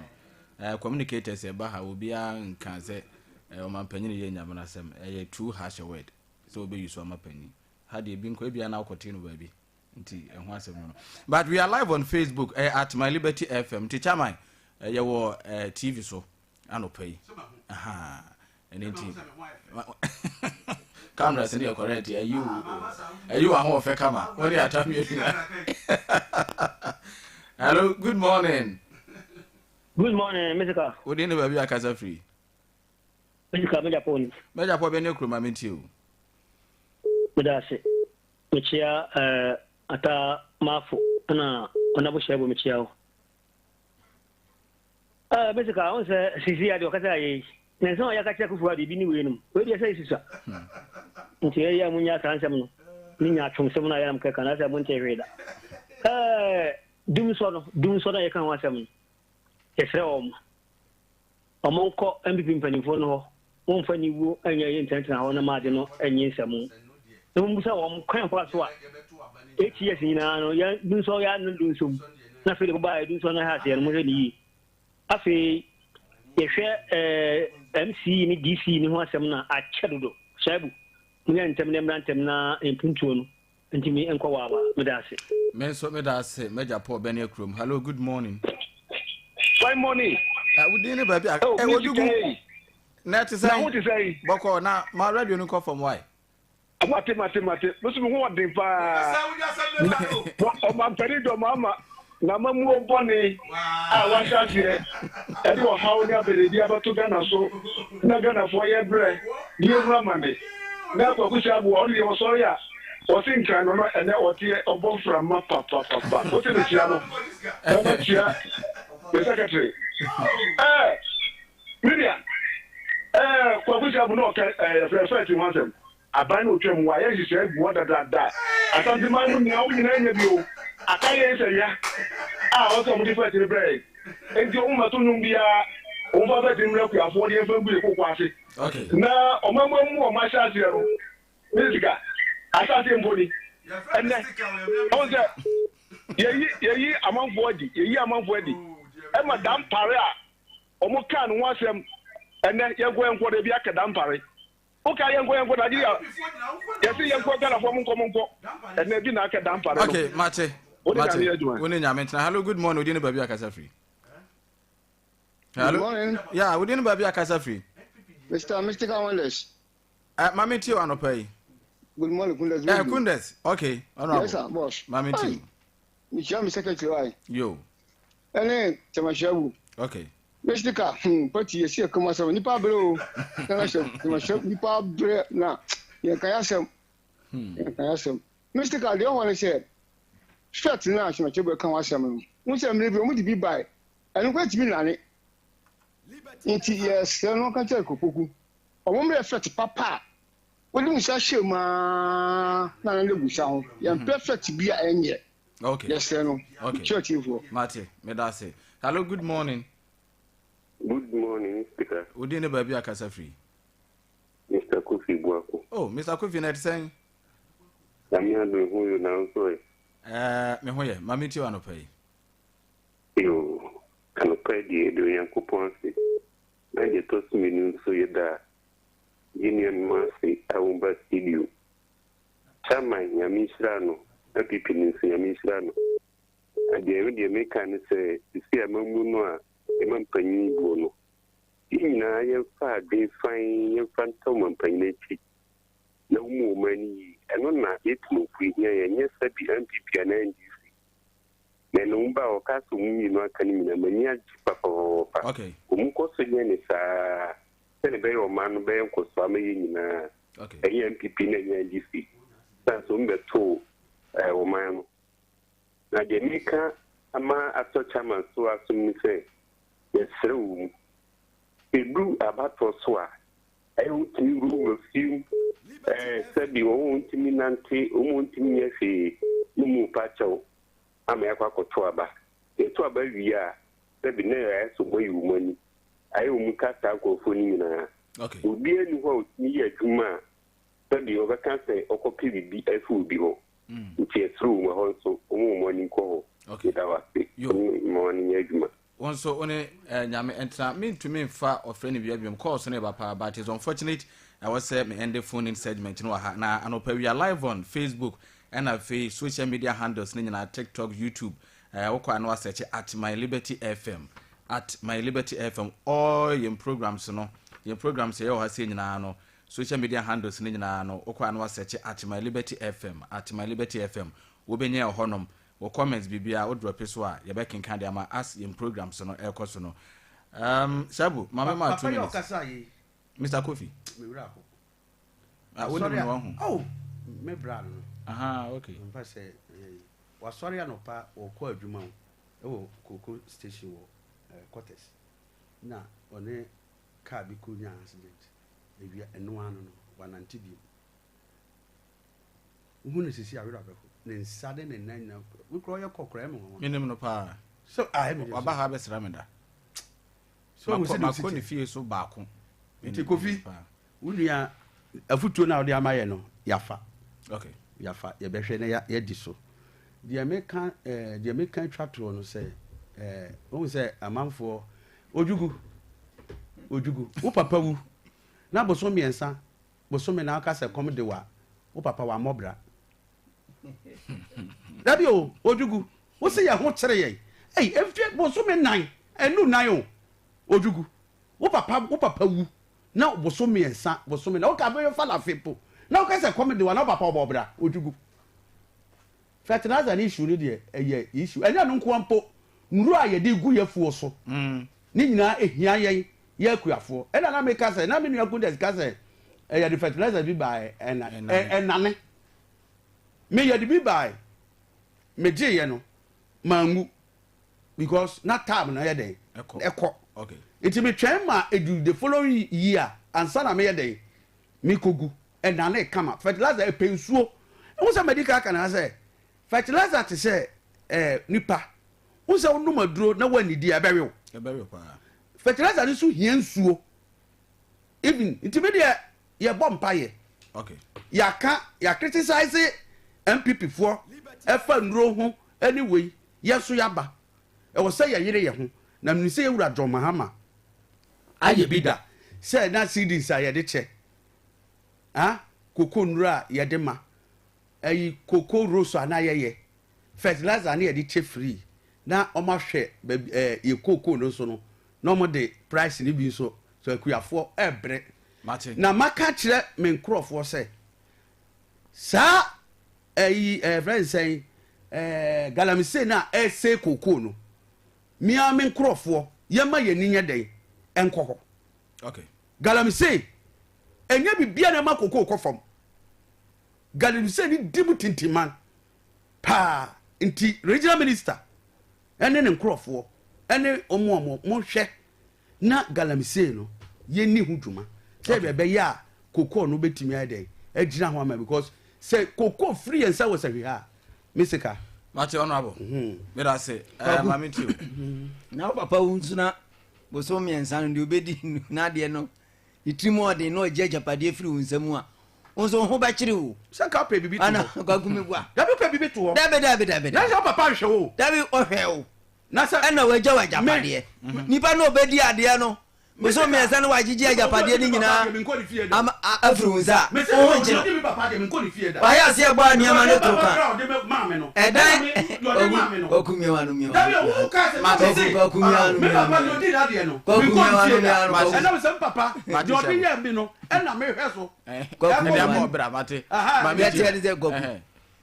no communicators ɛba ha obiara nka sɛ ɔmampanyini yɛ nyamena asɛm ɛyɛ too harsh a word sɛ wobɛyi so ama panyin ha deɛ ebi nkɔ ebia na wokɔtee no baabi nti ɛho asɛm no no but we are live on facebook eh, at my liberty fm nti chairman eh, yɛwɔ eh, tv so anɔpa yi ɛno nti cameras no yɛ correct ayi wo ayi wo ahoɔfɛ kama wo ne ata mmienu hello good morning good morning mesika wo din ne baabi akasa firi mesika mɛgyapɔ ni mɛgyapɔ bɛ ne kuroma mentie o meda ase mekyia eh, ata maafo na ɔnabo hyɛ bo mekyia wo Eh, basic a, ɔn sɛ sisi adeɛ ɔkasa ayɛ yi. Na nsɛm a yɛaka kyerɛ Akufo Addo ebi ne wei nom. Wei deɛ sɛ esusua. Nti ɛyɛ a munya saa nsɛm no. Ne nya atwomsɛm no a yɛnam kɛka no asɛ monte hwee da. Eh, dumsɔ no, dumsɔ no a yɛka ho asɛm no. Yɛsrɛ wɔn. Wɔn nkɔ NPP mpanimfoɔ no hɔ. Wɔmfa aniwuo nyɛ yɛ ntenatena hɔ na ma ade no nye nsɛm. Na wɔmmisa wɔn kwan fa so a HES nyinaa no yɛn dunsɔ yɛ ano dunsɔ mu. Na afei de bɔbaa yɛ dunsɔ no ha aseɛ no mohwɛ ne yie. Afei yɛhwɛ ɛɛ MC ne DC ne ho asɛm no a akyɛ dodo. Shaibu, monyɛ ntɛm na mmra ntɛm na mpuntuo no ntumi nkɔ wawa. Meda ase. Me nso meda ase m'agya Paul Bɛne Akurom. Hello, good morning. Fine morning. Uh, wo din ne baabi a. Oh, eh, Odugu. Na ɛte sɛn? Na ho te sɛn? Bɔkɔ na ma radio no nkɔ fam wae. Mate mate mate. Me so me ho ɔden paa. Ɔmampanin dɔ ma n'amammuo bɔne a wahyɛ aseɛ ɛde ɔhaw ne abɛdɛdi abɛto Ghana so na Ghanafoɔ yɛ brɛ ne yɛhunu amane. Na Kwaku Saboa ɔno deɛ ɔsɔre a ɔse nkran no no ɛnɛ ɔteɛ ɔbɔ mframa papapapa. Wote me kyea no na makyia me secretary. Ɛɛ Me nua, eh, Kwaku Saabu na ɔka eh, yɛfrɛ fɛs ho asɛm. Aban no otwam, wɔayɛ nhyehyɛe agu hɔ dadaada. Asanteman mu nea wɔn nyinaa anya bi o, aka yɛn sɛ wia a ɔsɛ sɛ wɔde fɛs no brɛ yɛn. Enti wɔn mmɛto nnwom biara, wɔmfa fɛs no mmrɛ akuafoɔ de yɛmfa ngu yɛn koko ase. Na ɔmamma mu a wɔahyɛ aseɛ no, ne sika, ahyɛaseɛ mpo ni. Ɛnnɛ, ɔhu sɛ yɛyi yɛyi amanfoɔ adi, yɛyi amanfoɔ adi ɛma dampare a Ɔmo kaa ne ho asɛm ɛnɛ yɛnkɔ yɛnkɔ dabi aka dampare wokaa yɛnkɔ yɛnkɔ Nigeria yɛse yɛnkɔ Ghanafoɔ monkɔ monkɔ ɛnɛ bi na aka dampare no. Okay mate Wode mate nyame yɛ adwuma. wo ne nyame ntena hello good morning wodin ne baabi akasa firi Good hello morning. yeah wodin ne baabi akasa firi Mr. Mystical Wonders. Eh, mame tie anɔpa yi Good morning, Kundes. Eh, Kundes okay honorable Yes, sir, boss. mame tie Mekyia me secretary wae. Yo. Ɛne Tɛmɛhyɛbu. Okay. Mesika, hmm, pati yɛsi ɛkɔm asɛm, nipa abrɛ o. Nana hyɛ Tɛmɛhyɛ, nipa abrɛ na yɛn kan asɛm. Hmm. Yɛn kan asɛm. Mesika, deɛ ɔwɔ ne sɛ, shirt no a Tɛmɛhyɛbu ɛka ho asɛm no, n sɛ mmerɛ bi wɔn de bi bae, ɛno kora tumi nane. Nti yɛsrɛ no ɔka kyerɛ Kopoku, wɔn mmerɛ shirt papa a, Wode wo nsa hyɛ mu aa na na gu sa ho. Yɛn perfect bi a ɛnyɛ. Okay. Yɛsrɛ no. Okay. Kyerɛ tiefoɔ. Mate, meda ase. Hello, good morning. Good morning, Speaker. Wodin ne baabi akasa firi? Mr. Kofi Buako. Oh, Mr. Kofi na ɛte sɛn? Nyame adom ho yo na nso ɛ. Eh, me ho yɛ. Ma me tie anɔpa yi. Yo, anɔpa yi deɛ yɛda Onyankopɔn ase. Na deɛ ɛtɔ so mmienu nso yɛda Yɛn nuanom ase a wɔn ba studio. Chairman Nyame nhyira no na PP no nso Nyame nhyira no. Na deɛ me deɛ meka ne sɛ sisi amammuo no a yɛma mpanyin buo no yɛn nyinaa yɛmfa adwene fann yɛmfa nta ɔmampanyin akyi na wɔmmu wɔn ani yie ɛno na yɛtumfoɔ hia yɛn nyɛ sɛbi NPP anaa NDC na ɛno wɔn ba a wɔka sɛ wɔn mmienu aka no nyinaa m'ani agye papapapapa Okay. wɔn kɔ so nyɛ ne saa sɛnea ɛbɛyɛ ɔman no bɛyɛ nkɔsoɔ ama yɛn nyinaa. Ɛnyɛ NPP na ɛnyɛ NDC. Sane sɛ wɔn bɛtoo eh, ɔman no. Na deɛ meka ama atɔ chairman so asom ne sɛ, yɛsrɛ wɔ mu. Ɛdu abatoɔ so a, ɛyɛ wotumi wurawura fie mu, eh, sɛbi wɔn a wɔntumi nante, wɔn a wɔntumi nyɛ hwee, no mu pa kyɛw ama yɛakɔ akɔto aba. Yɛto aba wie a, sɛbi na ayɛ sɛ wɔayi wɔn ani. Ayɛ wɔn ka saa nkurɔfoɔ no nyinaa. Obiara nni hɔ a ɔtumi yɛ adwuma a sɛbi ɔbɛka sɛ ɔkɔpɛ biribi afiri obi hɔ. Nti yɛsrɛ wɔn ɛhɔ nso, wɔn wɔn ani nkɔ hɔ. Meda wo ase. Wɔn ma wɔn ani nyɛ adwuma. Wo nso wo ne eh, Nyame ntena. Mentumi mfa ɔfrɛ no wia biom. Calls no reba paa but it's unfortunate ɛwɔ sɛ me ende phone in segment no wɔ ha. Na anɔpa we are live on Facebook ɛna afei social media handles no nyinaa TikTok, YouTube. Eh, wokɔ a na wasɛkye at My Liberty FM. At My Liberty FM. All yɛn programs no, yɛn programs yɛyɛ wɔ ha sei nyinaa no, social media handles no nyinaa no, wokɔ a na wasɛkye at My Liberty FM. At My Liberty FM. Wobɛnya ɛwɔ hɔnom. Wo comments biribiara wo drɔpe so a yɛbɛkenkan de ama as yɛn programs no ɛrekɔ so no. Um, Shabu, ma me ma 2 minutes. Mr. Kofi. Me wura ho. Ah, wo nim no ho. Oh, me bra no. Aha, okay. Mpa sɛ eh, wasɔre anɔpa wɔkɔ adwuma o ɛwɔ koko station wɔ eh, quarters na ɔne car bi kɔ nya accident awia ɛno ano no wanante bio. Wohu no sisi a werɛ abɛho. Ne nsa ne ne nan nyinaa wo kura ɔyɛ kɔ kora ɛmɛ nwanwa. Menim no paa. So ah ɛmɛ deɛ. Waba ha abɛsra me da. So ohun sɛ de osi Makɔ ne fie so baako. Nti Kofi, wo nua afutuo no a wode ama yɛ no yafa. Okay. Yafa yɛbɛhwɛ na yɛadi so. Deɛ meka eh, deɛ meka twa toɔ no sɛ eh, wohu sɛ amanfoɔ odwugu odwugu wo papa wu na bosom mmiɛnsa Bosome na woka sɛ kɔm de wo a, wo papa wammɔ bra. Dabi o, Odwugu, wo se yɛn ho kyere yɛn. Ei, mfie bosome nan, ɛnu nan o, Odwugu, wo papa, wo papa wu na bosome mmiɛnsa, bosome na woka bɛyɛ fa no afe mpo, na woka sɛ kɔm de wo a, na wo papa ɔbɔ bra, Odwugu. Fertilizer ne issue no deɛ, ɛyɛ issue. Ɛnyɛ ɛno nkoa mpo, nnuro a yɛde gu yɛn afuo so, ne nyinaa ɛhia yɛn. Yɛ akuafoɔ. Ɛna na meka sɛ, na me nua Kundes ka sɛ, yɛde fertilizer bi baeɛ, ɛna, ɛnane. Me yɛde bi baeɛ, megyeeɛ no, mangu. Because na time no yɛ dɛn? Ɛkɔ. Nti metwɛn ma edu the following year ansa na meyɛ dɛn? Mekɔgu. Ɛnane kama. Fertilizer ɛpɛ nsuo. Wohu sɛ madi kan aka no ha sɛ, fertilizer te sɛ eh, nipa. Wohu sɛ wonom aduro na woannidi a, ɛbɛwe wo. Ɛbɛwe paa. Fertilizer no nso hia nsuo. Even nti me deɛ yɛbɔ mpaeɛ. Okay. Yɛaka yɛ criticize NPP foɔ ɛfa nnuro ho ɛne wei yɛn nso yɛaba. Ɛwɔ sɛ yɛyere yɛn ho na menim sɛ yɛwura John Mahama ayɛ bi da sɛ na CDs a yɛde kyɛ ah koko nnuro a yɛde ma ɛyi koko rose a na yɛyɛ Fertilizer no yɛde kyɛ free na wɔn ahwɛ baabi ɛɛ yɛ cocoa no nso no na wɔn de price no bi nso so akuafoɔ ɛɛbrɛ. Mate. Na maka kyerɛ me nkorɔfoɔ sɛ saa ɛyi ɛɛ fɛn nsɛn ɛɛ galamsey no a ɛresɛe cocoa no mia me nkorɔfoɔ yɛma yɛn ani nyɛ dɛn ɛnkɔ hɔ. Okay. Galamsey ɛnyɛ biribiara na ɛma cocoa kɔ fam. Galamsey no di mu tintiman paa nti regional minister ɛne ne nkorɔfoɔ ɛne ɔmo ɔmo monhwɛ na galamsey no yɛnni ho dwuma sɛ okay. ɛbɛyɛ a kokoo no bɛtumi ayɛ dɛn agyina ho ama because sɛ kokoo firi yɛn nsa wɔ sahwi ha a me sika mate honorable mm-hmm. meda ase eh, maame tio na wo papa wo nso na bosom mmiɛnsa no deɛ obɛdi n'adeɛ no Ne tirim ɔden na ɔgye agyapadeɛ firi wo nsa mu a, wo nso wo ho bɛkyere wo. Sɛ nka wopɛ biribi to hɔ. Ana Kwaku meboa. Dabi wopɛ biribi to hɔ. Dabi dabi dabi. Na sɛ wo papa nhwɛ wo. Dabi ɔhwɛ wo. Na sɛ. Ɛna wagya wo agyapadeɛ. Nipa na ɔbɛdi adeɛ no. Bosom mmiɛnsa na wagyegye agyapadeɛ no nyinaa ama afiri wo nsa a, wo ho nkyere wo. Wayɛ aseɛ bɔ a nneɛma no to ka. Ɛdan Kwaku Kwaku mia w'ano mia w'ano. Kwaku Kwaku mia w'ano mia w'ano. Kwaku mia w'ano mia w'ano Kwaku. Ɛnam sɛ papa deɛ ɔde yɛ mi no ɛna mehwɛ so. Kwaku mia Ɛde ama w'ano. ɔbra mate. Deɛ teɛ ne sɛ Kwaku.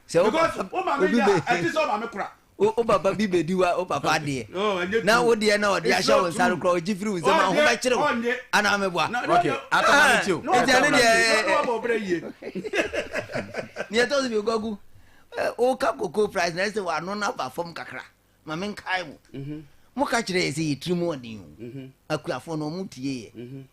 Sɛ wo Because wo maame obi yɛ bɛ a ɛte sɛ ɔmaame kora. Wo papa bi bɛdi wa wo papa deɛ Oh, ɛnyɛ na true. wo deɛ na ɔde It's ahyɛ not wo nsa no true. koraa ɔgye firi wo nsam a ho Ɔnyɛ, bɛkyere wo ɔnyɛ. anaa meboa? Na- na- Okay, na- atama me tio. na wabɔ Nti ɛno brɛ deɛ yie. Na wabɔ brɛ yie. Neɛ ɛtɔ so bio Kwaku, woka cocoa price na ɛsɛ w'ano no aba fam kakra ma menkae wo. Moka kyerɛ yɛ sɛ yɛ tiri mu ɔden o. Akuafoɔ no ɔmo tie yɛ.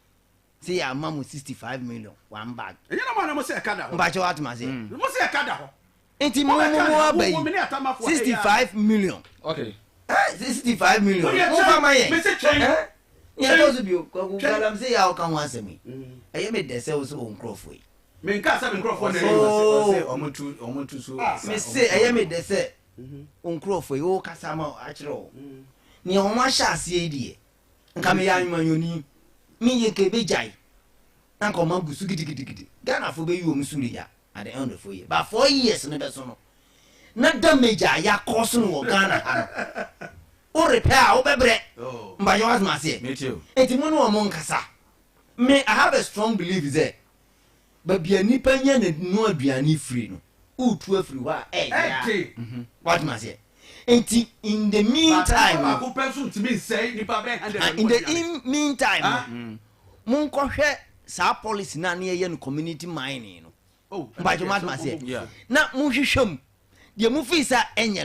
Sɛ yɛ ama mo 65 million one bag. Ɛnyɛ na mo a na mo sɛ ɛka da hɔ. Mpakyɛ woatem aseɛ? Mo sɛ ɛka da hɔ. Nti mo mo mo aba yi 65 million. Okay. Eh, 65 million. Mo fa ma yɛn. Eh? Nea ɛtɔ so bio, Kwaku galamsey a woka ho asɛm yi, ɛyɛ me dɛ sɛ wo sɛ wo nkurɔfoɔ yi. Menka sɛ me nkurɔfoɔ na ɛyɛ. Oh. Ɔmo tu ɔmo tu so. Me se ɛyɛ me dɛ sɛ wo nkurɔfoɔ yi wokasa ma akyerɛ wo. Nea wɔn ahyɛ aseɛ yi deɛ, nka meyɛ anwumanyɔni, meyɛ nka ɛbɛgyae na nka wɔn agu so gidigidigidi. Ghanafoɔ bɛyi wɔn suri ya. At the end of 4 years, but 4 years no bɛso no na damage a yɛakɔ so no wɔ Ghana ha no, wo repair a wobɛbrɛ. Mpakyɛ woatem aseɛ? Metie o. Nti mo ne wɔn nkasa. Me, I have a strong belief sɛ baabi a nipa nya ne no aduane firi no, wotu afiri hɔ a ɛyɛ Ɛde. Woatem aseɛ? Nti in the meantime no, baako pɛ nso ntumi nsɛe nipa bɛyɛ 100. Ah, in the meantime no, monkɔhwɛ saa policy no a ne yɛyɛ no community mining no. Mpakyɛ moatem aseɛ? Yeah. Na monhwehwɛ mu deɛ mofii sɛ ɛnyɛ no.